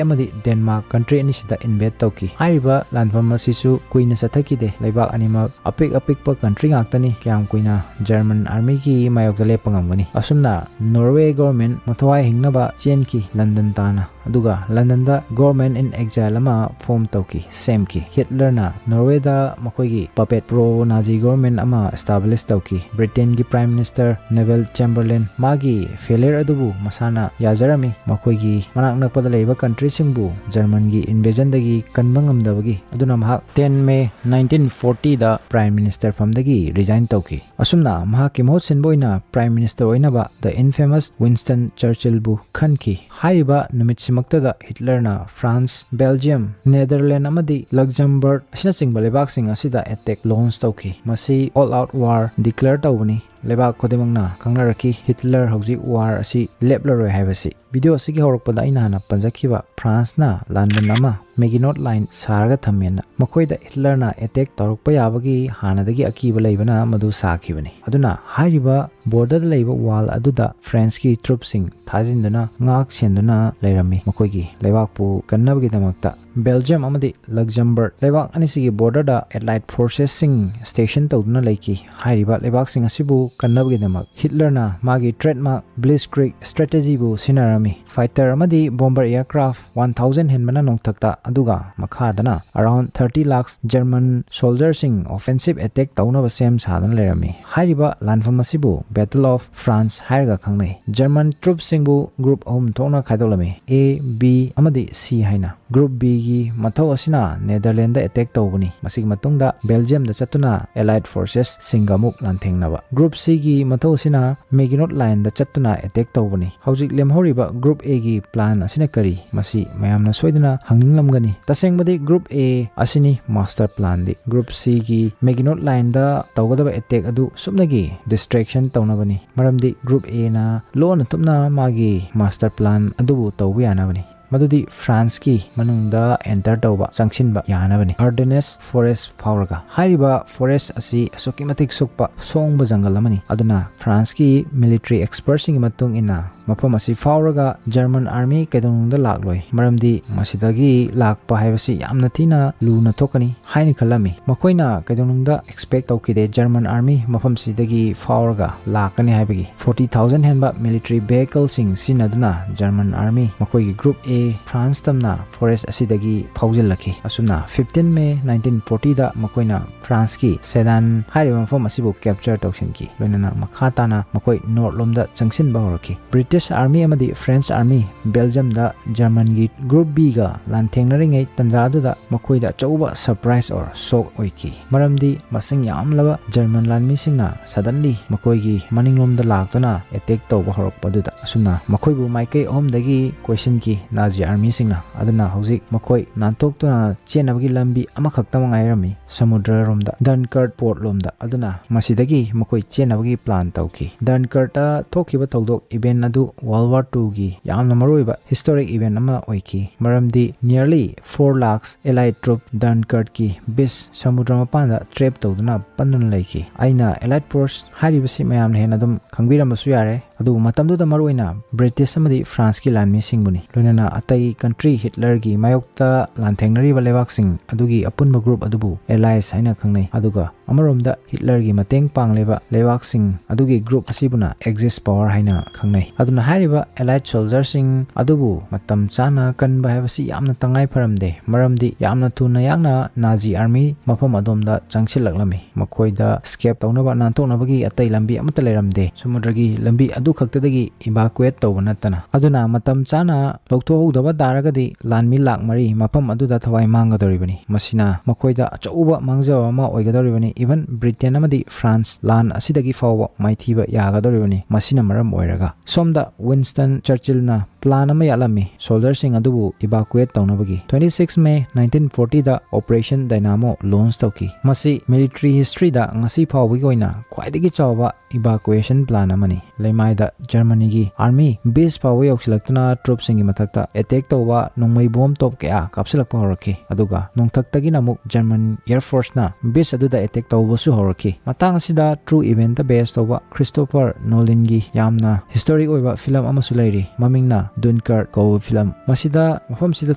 ꯑꯃꯗꯤ ꯗꯦꯟꯃꯥꯔꯛ ꯀꯟꯇ꯭ꯔꯤ ꯑꯅꯤꯁꯤꯗ ꯏꯟꯚꯦꯗ ꯇꯧꯈꯤ꯫ ꯍꯥꯏꯔꯤꯕ ꯂꯥꯟꯐꯝ ꯑꯁꯤꯁꯨ ꯀꯨꯏꯅ ꯆꯠꯊꯈꯤꯗꯦ꯫ ꯂꯩꯕꯥꯛ ꯑꯅꯤꯃꯛ ꯑꯄꯤꯛ ꯑꯄꯤꯛꯄ ꯀꯟꯇ꯭ꯔꯤ ꯉꯥꯛꯇꯅꯤ꯫ ꯀꯌꯥꯝ ꯀꯨꯏꯅ ꯖꯔꯃꯟ ꯑꯥꯔꯃꯤꯒꯤ ꯃꯥꯌꯣꯛꯇ ꯂꯦꯞꯄ ꯉꯝꯒꯅꯤ? ꯑꯁꯨꯝꯅ ꯅꯣꯔꯋꯦ ꯒꯣꯔꯃꯦꯟ ꯃꯊ꯭ꯋꯥꯏ ꯍꯤꯡꯅꯕ ꯆꯦꯟꯈꯤ ꯂꯟꯗꯟ ꯇꯥꯅ꯫ ꯑꯗꯨꯒ ꯂꯟꯗꯟꯗ ꯒꯣꯔꯃꯦꯟ ꯏꯟ ꯑꯦꯛꯖꯥꯏꯜ ꯑꯃ ꯐꯣꯝ ꯇꯧꯈꯤ, ꯁꯦꯝꯈꯤ꯫ ꯍꯤꯠꯂꯔꯅ ꯅꯣꯔꯋꯦꯗ ꯃꯈꯣꯏꯒꯤ ꯄꯄꯦꯠ ꯄ꯭ꯔꯣ ꯅꯥꯖꯤ ꯒꯣꯔꯃꯦꯟ ꯑꯃ ꯏꯁꯇꯥꯕ꯭ꯂꯤꯁ ꯇꯧꯈꯤ꯫ ꯕ꯭ꯔꯤꯇꯦꯟꯒꯤ ꯄ꯭ꯔꯥꯏꯝ ꯃꯤꯅꯤꯁꯇꯔ ꯅꯦꯚꯤꯜ ꯆꯦꯝꯕꯔꯂꯦꯟ ꯃꯥꯒꯤ ꯐꯦꯂꯤꯌꯔ ꯑꯗꯨꯕꯨ ꯃꯁꯥꯅ ꯌꯥꯖꯔꯝꯃꯤ꯫ ꯃꯈꯣꯏꯒꯤ ꯃꯅꯥꯛ ꯅꯛꯄꯗ ꯂꯩꯔꯤꯕ ꯀꯟꯇ꯭ꯔꯤꯁꯤꯡꯕꯨ ꯖꯔꯃꯟꯒꯤ ꯏꯟꯚꯦꯖꯟꯗꯒꯤ ꯀꯟꯕ ꯉꯝꯗꯕꯒꯤ꯫ ꯑꯗꯨꯅ ꯃꯍꯥꯛ ten May nineteen fortyꯗ ꯄ꯭ꯔꯥꯏꯝ ꯃꯤꯅꯤꯁꯇꯔ ꯐꯝꯗꯒꯤ ꯔꯤꯖꯥꯏꯟ ꯇꯧꯈꯤ꯫ ꯑꯁꯨꯝꯅ ꯃꯍꯥꯛꯀꯤ ꯃꯍꯨꯠ ꯁꯤꯟꯕ ꯑꯣꯏꯅ ꯄ꯭ꯔꯥꯏꯝ ꯃꯤꯅꯤꯁꯇꯔ ꯑꯣꯏꯅꯕ the infamous Winston Churchillꯕꯨ ꯈꯟꯈꯤ꯫ ꯍꯥꯏꯔꯤꯕ ꯅꯨꯃꯤꯠꯁꯤꯃꯛꯇꯗ ꯍꯤꯠꯂꯔꯅ ꯐ꯭ꯔꯥꯟꯁ, ꯕꯦꯜꯖꯤꯌꯝ, ꯅꯦꯗꯔꯂꯦꯟ ꯑꯃꯗꯤ ꯂꯛꯖꯝꯕꯔꯒ ꯑꯁꯤꯅꯆꯤꯡꯕ ꯂꯩꯕꯥꯛꯁꯤꯡ ꯑꯁꯤꯗ ꯑꯦꯇꯦꯛ ꯂꯣꯟꯁ ꯇꯧꯈꯤ꯫ ꯃꯁꯤ ꯑꯣꯜ ꯑꯥꯎꯠ ꯋꯥꯔ ꯗꯤꯀ꯭ꯂꯦꯌꯔ ꯇꯧꯕꯅꯤ꯫ ꯂꯩꯕꯥꯛ ꯈꯨꯗꯤꯡꯃꯛꯅ ꯈꯪꯅꯔꯛꯈꯤ ꯍꯤꯠꯂꯔ ꯍꯧꯖꯤꯛ ꯋꯥꯔ ꯑꯁꯤ ꯂꯦꯞꯂꯔꯣꯏ ꯍꯥꯏꯕꯁꯤ꯫ ꯚꯤꯗꯤꯑꯣ ꯑꯁꯤꯒꯤ ꯍꯧꯔꯛꯄꯗ ꯑꯩꯅ ꯍꯥꯟꯅ ꯄꯟꯖꯈꯤꯕ ꯐ꯭ꯔꯥꯟꯁꯅ ꯂꯥꯟꯕꯟ ꯑꯃ ꯃꯦꯒꯤꯅꯣꯠ ꯂꯥꯏꯟ ꯁꯥꯔꯒ ꯊꯝꯃꯦꯅ꯫ ꯃꯈꯣꯏꯗ ꯍꯤꯠꯂꯔꯅ ꯑꯦꯇꯦꯛ ꯇꯧꯔꯛꯄ ꯌꯥꯕꯒꯤ ꯍꯥꯟꯅꯗꯒꯤ ꯑꯀꯤꯕ ꯂꯩꯕꯅ ꯃꯗꯨ ꯁꯥꯈꯤꯕꯅꯤ꯫ ꯑꯗꯨꯅ ꯍꯥꯏꯔꯤꯕ ꯕꯣꯔꯗꯔꯗ ꯂꯩꯕ ꯋꯥꯜ ꯑꯗꯨꯗ ꯐ꯭ꯔꯦꯟꯁꯀꯤ ꯇ꯭ꯔꯨꯞꯁꯤꯡ ꯊꯥꯖꯤꯟꯗꯨꯅ ꯉꯥꯛ ꯁꯦꯟꯗꯨꯅ ꯂꯩꯔꯝꯃꯤ꯫ ꯃꯈꯣꯏꯒꯤ ꯂꯩꯕꯥꯛꯄꯨ ꯀꯟꯅꯕꯒꯤꯗꯃꯛꯇ ꯕꯦꯜꯖꯤꯌꯝ ꯑꯃꯗꯤ ꯂꯛꯖꯝꯕꯔꯒ ꯂꯩꯕꯥꯛ ꯑꯅꯤꯁꯤꯒꯤ ꯕꯣꯔꯗꯔꯗ ꯑꯦꯂꯥꯏꯠ ꯐꯣꯔꯁꯦꯁꯁꯤꯡ ꯁ꯭ꯇꯦꯁꯟ ꯇꯧꯗꯨꯅ ꯂꯩꯈꯤ꯫ ꯍꯥꯏꯔꯤꯕ ꯂꯩꯕꯥꯛꯁꯤꯡ ꯑꯁꯤꯕꯨ ꯀꯟꯅꯕꯒꯤꯗꯃꯛ ꯍꯤꯠꯂꯔꯅ ꯃꯥꯒꯤ ꯇ꯭ꯔꯦꯗꯃꯥꯔꯛ ꯕ꯭ꯂꯤꯠꯁꯀ꯭ꯔꯤꯒ ꯁ꯭ꯇ꯭ꯔꯦꯇꯦꯖꯤꯕꯨ ꯁꯤꯖꯤꯟꯅꯔꯝꯃꯤ꯫ ꯐꯥꯏꯇꯔ ꯑꯃꯗꯤ ꯕꯣꯝꯕꯔ ꯑꯦꯌꯔꯀ꯭ꯔꯥꯐ one thousand ꯍꯦꯟꯕꯅ ꯅꯣꯡꯊꯛꯇ, ꯑꯗꯨꯒ ꯃꯈꯥꯗꯅ around thirty lakhs ꯖꯔꯃꯟ ꯁꯣꯜꯖꯔꯁꯤꯡ ꯑꯣꯐꯦꯟꯁꯤꯚ ꯑꯦꯇꯦꯛ ꯇꯧꯅꯕ ꯁꯦꯝ ꯁꯥꯗꯨꯅ ꯂꯩꯔꯝꯃꯤ꯫ ꯍꯥꯏꯔꯤꯕ ꯂꯥꯟꯐꯝ ꯑꯁꯤꯕꯨ Battle of France ꯍꯥꯏꯔꯒ ꯈꯪꯅꯩ꯫ ꯖꯔꯃꯟ ꯇ꯭ꯔꯨꯞꯁꯤꯡꯕꯨ ꯒ꯭ꯔꯨꯞ ꯑꯍꯨꯝ ꯊꯣꯛꯅ ꯈꯥꯏꯗꯣꯛꯂꯝꯃꯤ: A, B ꯑꯃꯗꯤ C ꯍꯥꯏꯅ꯫ ꯒ꯭ꯔꯨꯞ Bꯒꯤ ꯃꯊꯧ ꯑꯁꯤꯅ ꯅꯦꯗꯔꯂꯦꯟꯗ ꯑꯦꯇꯦꯛ ꯇꯧꯕꯅꯤ꯫ ꯃꯁꯤꯒꯤ ꯃꯇꯨꯡꯗ ꯕꯦꯜꯖꯤꯌꯝꯗ ꯆꯠꯇꯨꯅ ꯑꯦꯂꯥꯏꯠ ꯐꯣꯔꯁꯦꯁꯁꯤꯡꯒ ꯑꯃꯨꯛ ꯂꯥꯟꯊꯦꯡꯅꯕ꯫ ꯒ꯭ꯔꯨꯞ ꯁꯤꯒꯤ ꯃꯊꯧ ꯑꯁꯤꯅ Maginot Line ꯗ ꯆꯠꯇꯨꯅ attack ꯇꯧꯕꯅꯤ꯫ ꯍꯧꯖꯤꯛ ꯂꯦꯝꯍꯧꯔꯤꯕ Group A ꯒꯤ plan ꯑꯁꯤꯅ ꯀꯔꯤ? ꯃꯁꯤ ꯃꯌꯥꯝꯅ ꯁꯣꯏꯗꯅ ꯍꯪꯅꯤꯡꯂꯝꯒꯅꯤ꯫ ꯇꯁꯦꯡꯕꯗꯤ Group A ꯑꯁꯤꯅꯤ master plan ꯗꯤ꯫ Group C ꯒꯤ Maginot Line ꯗ ꯇꯧꯒꯗꯕ attack ꯑꯗꯨ ꯁꯨꯞꯅꯒꯤ distraction ꯇꯧꯅꯕꯅꯤ꯫ ꯃꯔꯝꯗꯤ Group A ꯅ ꯂꯣꯟꯅ ꯇꯨꯞꯅ ꯃꯥꯒꯤ master plan ꯑꯗꯨꯕꯨ ꯇꯧꯕ ꯌꯥꯅꯕꯅꯤ꯫ ꯃꯗꯨꯗꯤ France ꯀꯤ ꯃꯅꯨꯡꯗ enter ꯇꯧꯕ, ꯆꯪꯁꯤꯟꯕ ꯌꯥꯅꯕꯅꯤ꯫ Ardennes Forest ꯐꯥꯎꯔꯒ꯫ ꯍꯥꯏꯔꯤꯕ forest ꯑꯁꯤ ꯑꯁꯨꯛꯀꯤ ꯃꯇꯤꯛ ꯁꯨꯛꯄ, ꯁꯣꯡꯕ ꯖꯪꯒꯜ ꯑꯃꯅꯤ꯫ ꯑꯗꯨꯅ France ꯀꯤ military expert ꯁꯤꯡꯒꯤ ꯃꯇꯨꯡ ꯏꯟꯅ ꯃꯐꯝ ꯑꯁꯤ ꯐꯥꯎꯔꯒ German army ꯀꯩꯗꯧꯅꯨꯡꯗ ꯂꯥꯛꯂꯣꯏ, ꯃꯔꯝꯗꯤ ꯃꯁꯤꯗꯒꯤ ꯂꯥꯛꯄ ꯍꯥꯏꯕꯁꯤ ꯌꯥꯝꯅ ꯊꯤꯅ ꯂꯨꯅ ꯊꯣꯛꯀꯅꯤ ꯍꯥꯏꯅ ꯈꯜꯂꯝꯃꯤ꯫ ꯃꯈꯣꯏꯅ ꯀꯩꯗꯧꯅꯨꯡꯗ expect ꯇꯧꯈꯤꯗꯦ German army ꯃꯐꯝꯁꯤꯗꯒꯤ ꯐꯥꯎꯔꯒ ꯂꯥꯛꯀꯅꯤ ꯍꯥꯏꯕꯒꯤ꯫ Forty thousand ꯍꯦꯟꯕ military vehicle ꯁꯤꯡ ꯁꯤꯖꯤꯟꯅꯗꯨꯅ German army ꯃꯈꯣꯏꯒꯤ Group A France ꯇꯝꯅ forest ꯑꯁꯤꯗꯒꯤ ꯐꯥꯎꯖꯤꯜꯂꯛꯈꯤ꯫ ꯑꯁꯨꯝꯅ fifteen May nineteen forty ꯗ ꯃꯈꯣꯏꯅ France ꯀꯤ Sedan ꯍꯥꯏꯔꯤꯕ ꯃꯐꯝ ꯑꯁꯤꯕꯨ capture ꯇꯧꯁꯤꯟꯈꯤ꯫ ꯂꯣꯏꯅꯅ ꯃꯈꯥ ꯇꯥꯅ ꯃꯈꯣꯏ north ꯂꯣꯝꯗ ꯆꯪꯁꯤꯟꯕ ꯍꯧꯔꯛꯈꯤ꯫ British army ꯑꯃꯗꯤ French army Belgium ꯗ German ꯒꯤ Group B ꯒ ꯂꯥꯟꯊꯦꯡꯅꯔꯤꯉꯩ ꯇꯟꯖꯥ ꯑꯗꯨꯗ ꯃꯈꯣꯏꯗ ꯑꯆꯧꯕ surprise or shock ꯑꯣꯏꯈꯤ, ꯃꯔꯝꯗꯤ ꯃꯁꯤꯡ ꯌꯥꯝꯂꯕ German ꯂꯥꯟꯃꯤꯁꯤꯡꯅ suddenly ꯃꯈꯣꯏꯒꯤ ꯃꯅꯤꯡꯂꯣꯝꯗ ꯂꯥꯛꯇꯨꯅ attack ꯇꯧꯕ ꯍꯧꯔꯛꯄꯗꯨꯗ꯫ ꯑꯁꯨꯝꯅ ꯃꯈꯣꯏꯕꯨ ꯃꯥꯏꯀꯩ ꯑꯍꯨꯝꯗꯒꯤ ꯀꯣꯏꯁꯤꯟꯈꯤ Nazi army ꯁꯤꯡꯅ꯫ ꯑꯗꯨꯅ ꯍꯧꯖꯤꯛ ꯃꯈꯣꯏ ꯅꯥꯟꯊꯣꯛꯇꯨꯅ ꯆꯦꯟꯅꯕꯒꯤ ꯂꯝꯕꯤ ꯑꯃꯈꯛꯇꯃꯛ ꯉꯥꯏꯔꯝꯃꯤ, ꯁꯃꯨꯗ꯭ꯔ ꯔꯣꯝꯗ, Dunkirk port ꯂꯣꯝꯗ꯫ ꯑꯗꯨꯅ ꯃꯁꯤꯗꯒꯤ ꯃꯈꯣꯏ ꯆꯦꯟꯅꯕꯒꯤ plan ꯇꯧꯈꯤ꯫ Dunkirk ꯇ ꯊꯣꯛꯈꯤꯕ ꯊꯧꯗꯣꯛ, event ꯑꯗꯨ World War Two ꯒꯤ ꯌꯥꯝꯅ ꯃꯔꯨꯑꯣꯏꯕ historic event ꯑꯃ ꯑꯣꯏꯈꯤ, ꯃꯔꯝꯗꯤ nearly four lakhs Allied troop Dunkirk ꯀꯤ beach ꯁꯃꯨꯗ꯭ꯔ ꯃꯄꯥꯟꯗ trap ꯇꯧꯗꯨꯅ ꯄꯟꯗꯨꯅ ꯂꯩꯈꯤ꯫ ꯑꯩꯅ Allied force ꯍꯥꯏꯔꯤꯕꯁꯤ ꯃꯌꯥꯝꯅ ꯍꯦꯟꯅ ꯑꯗꯨꯝ ꯈꯪꯕꯤꯔꯝꯕꯁꯨ ꯌꯥꯔꯦ, ꯑꯗꯨꯕꯨ ꯃꯇꯝꯗꯨꯗ ꯃꯔꯨꯑꯣꯏꯅ British ꯑꯃꯗꯤ France ꯀꯤ ꯂꯥꯟꯃꯤꯁꯤꯡꯕꯨꯅꯤ꯫ ꯂꯣꯏꯅꯅ ꯑꯇꯩ country, Hitler ꯒꯤ ꯃꯥꯌꯣꯛꯇ ꯂꯥꯟꯊꯦꯡꯅꯔꯤꯕ ꯂꯩꯕꯥꯛꯁꯤꯡ ꯑꯗꯨꯒꯤ ꯑꯄꯨꯟꯕ group ꯑꯗꯨꯕꯨ Allies ꯍꯥꯏꯅ ꯈꯪꯅꯩ꯫ ꯑꯗꯨꯒ ꯑꯃꯔꯣꯝꯗ Hitler ꯒꯤ ꯃꯇꯦꯡ ꯄꯥꯡꯂꯤꯕ ꯂꯩꯕꯥꯛꯁꯤꯡ ꯑꯗꯨꯒꯤ group ꯑꯁꯤꯕꯨꯅ Axis power ꯍꯥꯏꯅ ꯈꯪꯅꯩ꯫ ꯑꯗꯨꯅ ꯍꯥꯏꯔꯤꯕ Allied soldier ꯁꯤꯡ ꯑꯗꯨꯕꯨ ꯃꯇꯝ ꯆꯥꯅ ꯀꯟꯕ ꯍꯥꯏꯕꯁꯤ ꯌꯥꯝꯅ ꯇꯉꯥꯏ ꯐꯔꯝꯗꯦ, ꯃꯔꯝꯗꯤ ꯌꯥꯝꯅ ꯊꯨꯅ ꯌꯥꯡꯅ Nazi army ꯃꯐꯝ ꯑꯗꯣꯝꯗ ꯆꯪꯁꯤꯜꯂꯛꯂꯝꯃꯤ꯫ ꯃꯈꯣꯏꯗ escape ꯇꯧꯅꯕ, ꯅꯥꯟꯊꯣꯛꯅꯕꯒꯤ ꯑꯇꯩ ꯂꯝꯕꯤ ꯑꯃꯠꯇ ꯂꯩꯔꯝꯗꯦ, ꯁꯃꯨꯗ꯭ꯔꯒꯤ ꯂꯝꯕꯤ ꯑꯗꯨ ꯈꯛꯇꯗꯒꯤ evacuate ꯇꯧꯕ ꯅꯠꯇꯅ꯫ ꯑꯗꯨꯅ ꯃꯇꯝ ꯆꯥꯅ ꯂꯧꯊꯣꯛ ꯍꯧꯗꯕ ꯇꯥꯔꯒꯗꯤ ꯂꯥꯟꯃꯤ ꯂꯥꯛ ꯃꯔꯤ ꯃꯐꯝ ꯑꯗꯨꯗ ꯊꯋꯥꯏ ꯃꯥꯡꯒꯗꯧꯔꯤꯕꯅꯤ꯫ ꯃꯁꯤꯅ ꯃꯈꯣꯏꯗ ꯑꯆꯧꯕ ꯃꯥꯡꯖꯕ ꯑꯃ ꯑꯣꯏꯒꯗꯧꯔꯤꯕꯅꯤ꯫ Even Britain ꯑꯃꯗꯤ France ꯂꯥꯟ ꯑꯁꯤꯗꯒꯤ ꯐꯥꯎꯕ ꯃꯥꯏꯊꯤꯕ ꯌꯥꯒꯗꯧꯔꯤꯕꯅꯤ꯫ ꯃꯁꯤꯅ ꯃꯔꯝ ꯑꯣꯏꯔꯒ ꯁꯣꯝꯗ Winston Churchillꯅ plan ꯑꯃ ꯌꯥꯠꯂꯝꯃꯤ, soldierꯁꯤꯡ ꯑꯗꯨꯕꯨ evacuate ꯇꯧꯅꯕꯒꯤ꯫ Twenty six May nineteen fortyꯗ Operation Dynamo launch ꯇꯧꯈꯤ꯫ ꯃꯁꯤ military historyꯗ ꯉꯁꯤ ꯐꯥꯎꯕꯒꯤ ꯑꯣꯏꯅ ꯈ꯭ꯋꯥꯏꯗꯒꯤ ꯆꯥꯎꯕ evacuation plan ꯑꯃꯅꯤ꯫ ꯂꯩꯃꯥꯏꯗ Germanyꯒꯤ army base ꯐꯥꯎꯕ ꯌꯧꯁꯤꯜꯂꯛꯇꯨꯅ troopꯁꯤꯡꯒꯤ ꯃꯊꯛꯇ attack ꯇꯧꯕ ꯅꯣꯡꯃꯩ bomb ꯇꯣꯞ ꯀꯌꯥ ꯀꯥꯞꯁꯤꯜꯂꯛꯄ ꯍꯧꯔꯛꯈꯤ꯫ ꯑꯗꯨꯒ ꯅꯣꯡꯊꯛꯇꯒꯤꯅ ꯑꯃꯨꯛ German Air Forceꯅ base ꯑꯗꯨꯗ attack ꯇꯧꯕꯁꯨ ꯍꯧꯔꯛꯈꯤ꯫ ꯃꯇꯥꯡ ꯑꯁꯤꯗ true eventꯇ base ꯇꯧꯕ Christopher Nolanꯒꯤ ꯌꯥꯝꯅ historic ꯑꯣꯏꯕ film ꯑꯃꯁꯨ ꯂꯩꯔꯤ, ꯃꯃꯤꯡꯅ Dunkirk ꯀꯧꯕ film꯫ ꯃꯁꯤꯗ ꯃꯐꯝꯁꯤꯗ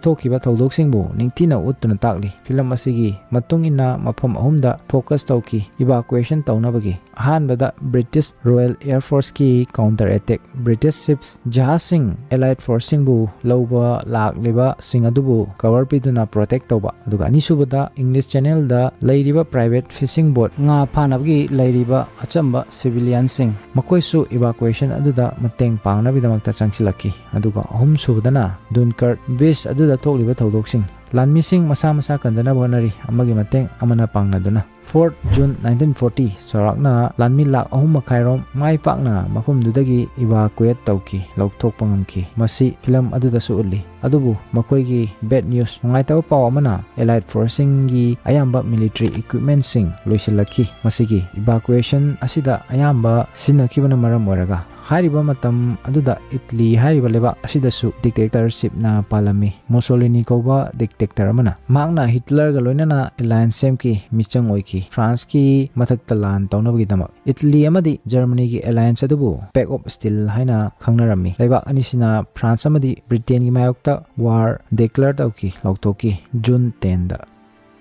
ꯊꯣꯛꯈꯤꯕ ꯊꯧꯗꯣꯛꯁꯤꯡꯕꯨ ꯅꯤꯡꯊꯤꯅ ꯎꯠꯇꯨꯅ ꯇꯥꯛꯂꯤ꯫ Film ꯑꯁꯤꯒꯤ ꯃꯇꯨꯡ ꯏꯟꯅ ꯃꯐꯝ ꯑꯍꯨꯝꯗ focus ꯇꯧꯈꯤ evacuation ꯇꯧꯅꯕꯒꯤ꯫ ꯑꯍꯥꯟꯕꯗ British Royal Air Forceꯀꯤ counter attack, British ships, ꯖꯍꯥꯖꯁꯤꯡ Allied forceꯁꯤꯡꯕꯨ ꯂꯧꯕ ꯂꯥꯛꯂꯤꯕꯁꯤꯡ ꯑꯗꯨꯕꯨ cover ꯄꯤꯗꯨꯅ protect ꯇꯧꯕ꯫ ꯑꯗꯨꯒ ꯑꯅꯤꯁꯨꯕꯗ English Channelꯗ ꯂꯩꯔꯤꯕ private fishing boat, ꯉꯥ ꯐꯥꯅꯕꯒꯤ ꯂꯩꯔꯤꯕ ꯑꯆꯝꯕ civilianꯁꯤꯡ, ꯃꯈꯣꯏꯁꯨ evacuation ꯑꯗꯨꯗ ꯃꯇꯦꯡ ꯄꯥꯡꯅꯕꯒꯤꯗꯃꯛꯇ ꯆꯪꯁꯤꯜꯂꯛꯈꯤ꯫ ꯑꯗꯨꯒ ꯑꯍꯨꯝꯁꯨꯕꯗꯅ Dunkirk base ꯑꯗꯨꯗ ꯊꯣꯛꯂꯤꯕ ꯊꯧꯗꯣꯛꯁꯤꯡ꯫ ꯂꯥꯟꯃꯤꯁꯤꯡ ꯃꯁꯥ ꯃꯁꯥ ꯀꯟꯖꯅꯕ ꯍꯣꯠꯅꯔꯤ, ꯑꯃꯒꯤ ꯃꯇꯦꯡ ꯑꯃꯅ ꯄꯥꯡꯅꯗꯨꯅ꯫ Fourth June nineteen forty, ꯆꯥꯎꯔꯥꯛꯅ ꯂꯥꯟꯃꯤ ꯂꯥꯛ ꯑꯍꯨꯝ ꯃꯈꯥꯏꯔꯣꯝ ꯃꯥꯏ ꯄꯥꯛꯅ ꯃꯐꯝꯗꯨꯗꯒꯤ evacuate ꯇꯧꯈꯤ, ꯂꯧꯊꯣꯛꯄ ꯉꯝꯈꯤ꯫ ꯃꯁꯤ film ꯑꯗꯨꯗꯁꯨ ꯎꯠꯂꯤ꯫ ꯑꯗꯨꯕꯨ ꯃꯈꯣꯏꯒꯤ bad news, ꯅꯨꯡꯉꯥꯏꯇꯕ ꯄꯥꯎ ꯑꯃꯅ, Allied forceꯁꯤꯡꯒꯤ ꯑꯌꯥꯝꯕ military equipmentꯁꯤꯡ ꯂꯣꯏꯁꯤꯜꯂꯛꯈꯤ꯫ ꯃꯁꯤꯒꯤ evacuation ꯑꯁꯤꯗ ꯑꯌꯥꯝꯕ ꯁꯤꯖꯤꯟꯅꯈꯤꯕꯅ ꯃꯔꯝ ꯑꯣꯏꯔꯒ, ꯍꯥꯏꯔꯤꯕ ꯃꯇꯝ ꯑꯗꯨꯗ Italy ꯍꯥꯏꯔꯤꯕ ꯂꯩꯕꯥꯛ ꯑꯁꯤꯗꯁꯨ dictatorshipꯅ ꯄꯥꯜꯂꯝꯃꯤ꯫ Mussolini ꯀꯧꯕ dictator ꯑꯃꯅ, ꯃꯍꯥꯛꯅ Hitlerꯒ ꯂꯣꯏꯅꯅ alliance ꯁꯦꯝꯈꯤ, ꯃꯤꯆꯪ ꯑꯣꯏꯈꯤ, Franceꯀꯤ ꯃꯊꯛꯇ ꯂꯥꯟ ꯇꯧꯅꯕꯒꯤꯗꯃꯛ꯫ Italy ꯑꯃꯗꯤ Germanyꯒꯤ alliance ꯑꯗꯨꯕꯨ Pact of Steel ꯍꯥꯏꯅ ꯈꯪꯅꯔꯝꯃꯤ꯫ ꯂꯩꯕꯥꯛ ꯑꯅꯤꯁꯤꯅ France ꯑꯃꯗꯤ Britainꯒꯤ ꯃꯥꯌꯣꯛꯇ war declare ꯇꯧꯈꯤ, ꯂꯥꯎꯊꯣꯛꯈꯤ, June tenꯗ꯫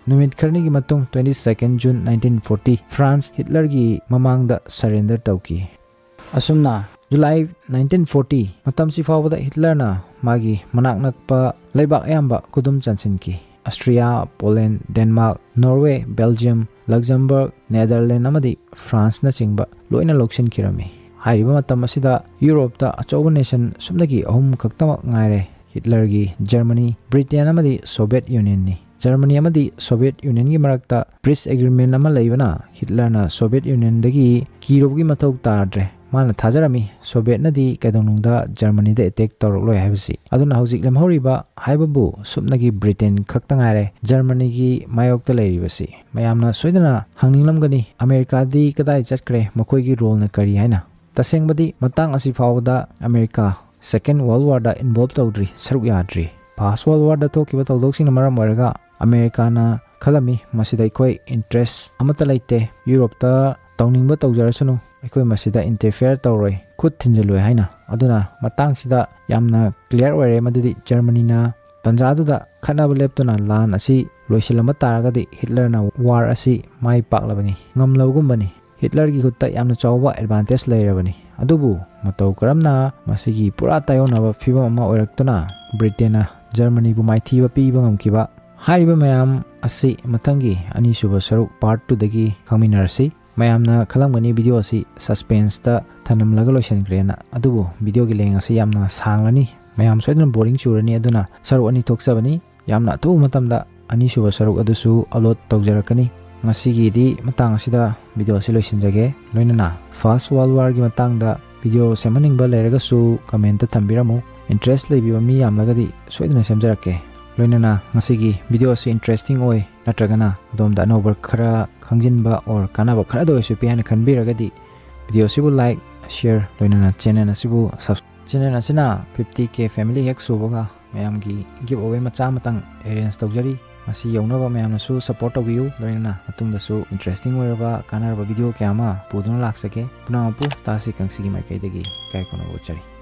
ꯅꯨꯃꯤꯠ ꯈꯔꯅꯤꯒꯤ ꯃꯇꯨꯡ, twenty second June nineteen forty, France Hitlerꯒꯤ ꯃꯃꯥꯡꯗ surrender ꯇꯧꯈꯤ꯫ ꯑꯁꯨꯝꯅ July nineteen forty ꯃꯇꯝꯁꯤ ꯐꯥꯎꯕꯗ Hitlerꯅ ꯃꯥꯒꯤ ꯃꯅꯥꯛ ꯅꯛꯄ ꯂꯩꯕꯥꯛ ꯑꯌꯥꯝꯕ ꯈꯨꯗꯨꯝ ꯆꯟꯁꯤꯟꯈꯤ꯫ Austria, Poland, Denmark, Norway, Belgium, Luxembourg, Netherlands ꯑꯃꯗꯤ Franceꯅꯆꯤꯡꯕ ꯂꯣꯏꯅ ꯂꯧꯁꯤꯟꯈꯤꯔꯝꯃꯤ꯫ ꯍꯥꯏꯔꯤꯕ ꯃꯇꯝ ꯑꯁꯤꯗ Europeꯇ ꯑꯆꯧꯕ nation ꯁꯨꯞꯅꯒꯤ ꯑꯍꯨꯝ ꯈꯛꯇꯃꯛ ꯉꯥꯏꯔꯦ꯫ ꯍꯤꯠꯂꯔꯒꯤ ꯖꯔꯃꯅꯤ, ꯕ꯭ꯔꯤꯇꯦꯟ ꯑꯃꯗꯤ ꯁꯣꯚꯤꯌꯦꯠ ꯌꯨꯅꯤꯌꯟꯅꯤ꯫ ꯖꯔꯃꯅꯤ ꯑꯃꯗꯤ ꯁꯣꯚꯤꯌꯦꯠ ꯌꯨꯅꯤꯌꯟꯒꯤ ꯃꯔꯛꯇ ꯄꯤꯁ ꯑꯦꯒ꯭ꯔꯤꯃꯦꯟ ꯑꯃ ꯂꯩꯕꯅ ꯍꯤꯠꯂꯔꯅ ꯁꯣꯚꯤꯌꯦꯠ ꯌꯨꯅꯤꯌꯟꯗꯒꯤ ꯀꯤꯔꯨꯕꯒꯤ ꯃꯊꯧ ꯇꯥꯗ꯭ꯔꯦ꯫ ꯃꯥꯅ ꯊꯥꯖꯔꯝꯃꯤ ꯁꯣꯚꯤꯌꯦꯠꯅꯗꯤ ꯀꯩꯗꯧꯅꯨꯡꯗ ꯖꯔꯃꯅꯤꯗ ꯑꯦꯇꯦꯛ ꯇꯧꯔꯛꯂꯣꯏ ꯍꯥꯏꯕꯁꯤ꯫ ꯑꯗꯨꯅ ꯍꯧꯖꯤꯛ ꯂꯦꯝꯍꯧꯔꯤꯕ ꯍꯥꯏꯕꯕꯨ ꯁꯨꯞꯅꯒꯤ ꯕ꯭ꯔꯤꯇꯦꯟ ꯈꯛꯇ ꯉꯥꯏꯔꯦ ꯖꯔꯃꯅꯤꯒꯤ ꯃꯥꯌꯣꯛꯇ ꯂꯩꯔꯤꯕꯁꯤ꯫ ꯃꯌꯥꯝꯅ ꯁꯣꯏꯗꯅ ꯍꯪꯅꯤꯡꯂꯝꯒꯅꯤ, "ꯑꯃꯦꯔꯤꯀꯥꯗꯤ ꯀꯗꯥꯏ ꯆꯠꯈ꯭ꯔꯦ? ꯃꯈꯣꯏꯒꯤ ꯔꯣꯜꯅ ꯀꯔꯤ?" ꯍꯥꯏꯅ꯫ ꯇꯁꯦꯡꯕꯗꯤ ꯃꯇꯥꯡ ꯑꯁꯤ ꯐꯥꯎꯕꯗ ꯑꯃꯦꯔꯤꯀꯥ ꯁꯦꯀꯦꯟ ꯋꯥꯔꯜ ꯋꯥꯔꯗ ꯏꯟꯚꯣꯜꯕ ꯇꯧꯗ꯭ꯔꯤ, ꯁꯔꯨꯛ ꯌꯥꯗ꯭ꯔꯤ꯫ ꯐꯥꯔꯁ ꯋꯥꯔꯜ ꯋꯥꯔꯗ ꯊꯣꯛꯈꯤꯕ ꯊꯧꯗꯣꯛꯁꯤꯡꯅ ꯃꯔꯝ ꯑꯣꯏꯔꯒ ꯑꯃꯦꯔꯤꯀꯥꯅ ꯈꯜꯂꯝꯃꯤ, "ꯃꯁꯤꯗ ꯑꯩꯈꯣꯏ ꯏꯟꯇꯔꯦꯁ ꯑꯃꯠꯇ ꯂꯩꯇꯦ, ꯌꯨꯔꯣꯞꯇ ꯇꯧꯅꯤꯡꯕ ꯇꯧꯖꯔꯁꯅꯨ, ꯑꯩꯈꯣꯏ ꯃꯁꯤꯗ ꯏꯟꯇꯔꯐꯤꯌꯔ ꯇꯧꯔꯣꯏ, ꯈꯨꯠ ꯊꯤꯟꯖꯤꯜꯂꯣꯏ" ꯍꯥꯏꯅ꯫ ꯑꯗꯨꯅ ꯃꯇꯥꯡꯁꯤꯗ ꯌꯥꯝꯅ ꯀ꯭ꯂꯤꯌꯥꯔ ꯑꯣꯏꯔꯦ ꯃꯗꯨꯗꯤ ꯖꯔꯃꯅꯤꯅ ꯇꯟꯖꯥꯗꯨꯗ ꯈꯠꯅꯕ ꯂꯦꯞꯇꯨꯅ ꯂꯥꯟ ꯑꯁꯤ ꯂꯣꯏꯁꯤꯜꯂꯝꯕ ꯇꯥꯔꯒꯗꯤ ꯍꯤꯠꯂꯔꯅ ꯋꯥꯔ ꯑꯁꯤ ꯃꯥꯏ ꯄꯥꯛꯂꯕꯅꯤ, ꯉꯝꯂꯕꯒꯨꯝꯕꯅꯤ꯫ ꯍꯤꯠꯂꯔꯒꯤ ꯈꯨꯠꯇ ꯌꯥꯝꯅ ꯆꯥꯎꯕ ꯑꯦꯗꯚꯥꯟꯇꯦꯖ ꯂꯩꯔꯕꯅꯤ꯫ ꯑꯗꯨꯕꯨ ꯃꯇꯧ ꯀꯔꯝꯅ ꯃꯁꯤꯒꯤ ꯄꯨꯔꯥ ꯇꯥꯏꯌꯣꯟꯅꯕ ꯐꯤꯕꯝ ꯑꯃ ꯑꯣꯏꯔꯛꯇꯨꯅ ꯕ꯭ꯔꯤꯇꯦꯟꯅ ꯖꯔꯃꯅꯤꯕꯨ ꯃꯥꯏꯊꯤꯕ ꯄꯤꯕ ꯉꯝꯈꯤꯕ? ꯍꯥꯏꯔꯤꯕ ꯃꯌꯥꯝ ꯑꯁꯤ ꯃꯊꯪꯒꯤ ꯑꯅꯤꯁꯨꯕ ꯁꯔꯨꯛ ꯄꯥꯔꯠ ꯇꯨꯗꯒꯤ ꯈꯪꯃꯤꯟꯅꯔꯁꯤ꯫ ꯃꯌꯥꯝꯅ ꯈꯜꯂꯝꯒꯅꯤ ꯚꯤꯗꯤꯑꯣ ꯑꯁꯤ ꯁꯁꯄꯦꯟꯁꯇ ꯊꯅꯝꯂꯒ ꯂꯣꯏꯁꯤꯟꯈ꯭ꯔꯦꯅ꯫ ꯑꯗꯨꯕꯨ ꯚꯤꯗꯤꯑꯣꯒꯤ ꯂꯦꯡ ꯑꯁꯤ ꯌꯥꯝꯅ ꯁꯥꯡꯂꯅꯤ, ꯃꯌꯥꯝ ꯁꯣꯏꯗꯅ ꯕꯣꯔꯤꯡ ꯆꯨꯔꯅꯤ꯫ ꯑꯗꯨꯅ ꯁꯔꯨꯛ ꯑꯅꯤ ꯊꯣꯛꯆꯕꯅꯤ꯫ ꯌꯥꯝꯅ ꯑꯊꯨꯕ ꯃꯇꯝꯗ ꯑꯅꯤꯁꯨꯕ ꯁꯔꯨꯛ ꯑꯗꯨꯁꯨ ꯑꯞꯂꯣꯗ ꯇꯧꯖꯔꯛꯀꯅꯤ꯫ ꯉꯁꯤꯒꯤꯗꯤ ꯃꯇꯥꯡ ꯑꯁꯤꯗ ꯚꯤꯗꯤꯑꯣ ꯑꯁꯤ ꯂꯣꯏꯁꯤꯟꯖꯒꯦ꯫ ꯂꯣꯏꯅꯅ ꯐꯥꯔꯁ ꯋꯥꯔꯜ ꯋꯥꯔꯒꯤ ꯃꯇꯥꯡꯗ ꯚꯤꯗꯤꯑꯣ ꯁꯦꯝꯍꯟꯅꯤꯡꯕ ꯂꯩꯔꯒꯁꯨ ꯀꯃꯦꯟꯇ ꯊꯝꯕꯤꯔꯝꯃꯨ꯫ ꯏꯟꯇꯔꯦꯁ ꯂꯩꯕꯤꯕ ꯃꯤ ꯌꯥꯝꯂꯒꯗꯤ ꯁꯣꯏꯗꯅ ꯁꯦꯝꯖꯔꯛꯀꯦ꯫ ꯂꯣꯏꯅꯅ ꯉꯁꯤꯒꯤ ꯚꯤꯗꯤꯑꯣ ꯑꯁꯤ ꯏꯟꯇꯔꯦꯁꯇꯤꯡ ꯑꯣꯏ ꯅꯠꯇ꯭ꯔꯒꯅ ꯑꯗꯣꯝꯗ ꯑꯅꯧꯕ ꯈꯔ ꯈꯪꯖꯤꯟꯕ ꯑꯣꯔ ꯀꯥꯟꯅꯕ ꯈꯔꯗ ꯑꯣꯏꯔꯁꯨ ꯄꯤ ꯍꯥꯏꯅ ꯈꯟꯕꯤꯔꯒꯗꯤ ꯚꯤꯗꯤꯑꯣ ꯑꯁꯤꯕꯨ ꯂꯥꯏꯛ, ꯁꯤꯌꯔ, ꯂꯣꯏꯅꯅ ꯆꯦꯅꯦꯜ ꯑꯁꯤꯕꯨ ꯁꯕ-, ꯆꯦꯅꯦꯜ ꯑꯁꯤꯅ ꯐꯤꯐꯇꯤ ꯀꯦ ꯐꯦꯃꯤꯂꯤ ꯍꯦꯛ ꯁꯨꯕꯒ ꯃꯌꯥꯝꯒꯤ ꯒꯤꯐ ꯑꯋꯦ ꯃꯆꯥ ꯑꯃꯇꯪ ꯑꯦꯔꯦꯟꯖ ꯇꯧꯖꯔꯤ꯫ ꯃꯁꯤ ꯌꯧꯅꯕ ꯃꯌꯥꯝꯅꯁꯨ ꯁꯄꯣꯔꯠ ꯇꯧꯕꯤꯌꯨ꯫ ꯂꯣꯏꯅꯅ ꯃꯇꯨꯡꯗꯁꯨ ꯏꯟꯇꯔꯦꯁꯇꯤꯡ ꯑꯣꯏꯔꯕ ꯀꯥꯟꯅꯔꯕ ꯚꯤꯗꯤꯑꯣ ꯀꯌꯥ ꯑꯃ ꯄꯨꯗꯨꯅ ꯂꯥꯛꯆꯒꯦ꯫ ꯄꯨꯝꯅꯃꯛꯄꯨ ꯇꯥꯁꯤ ꯀꯪꯁꯤꯒꯤ ꯃꯥꯏꯀꯩꯗꯒꯤ ꯏꯀꯥꯏ ꯈꯨꯝꯅꯕ ꯎꯠꯆꯔꯤ꯫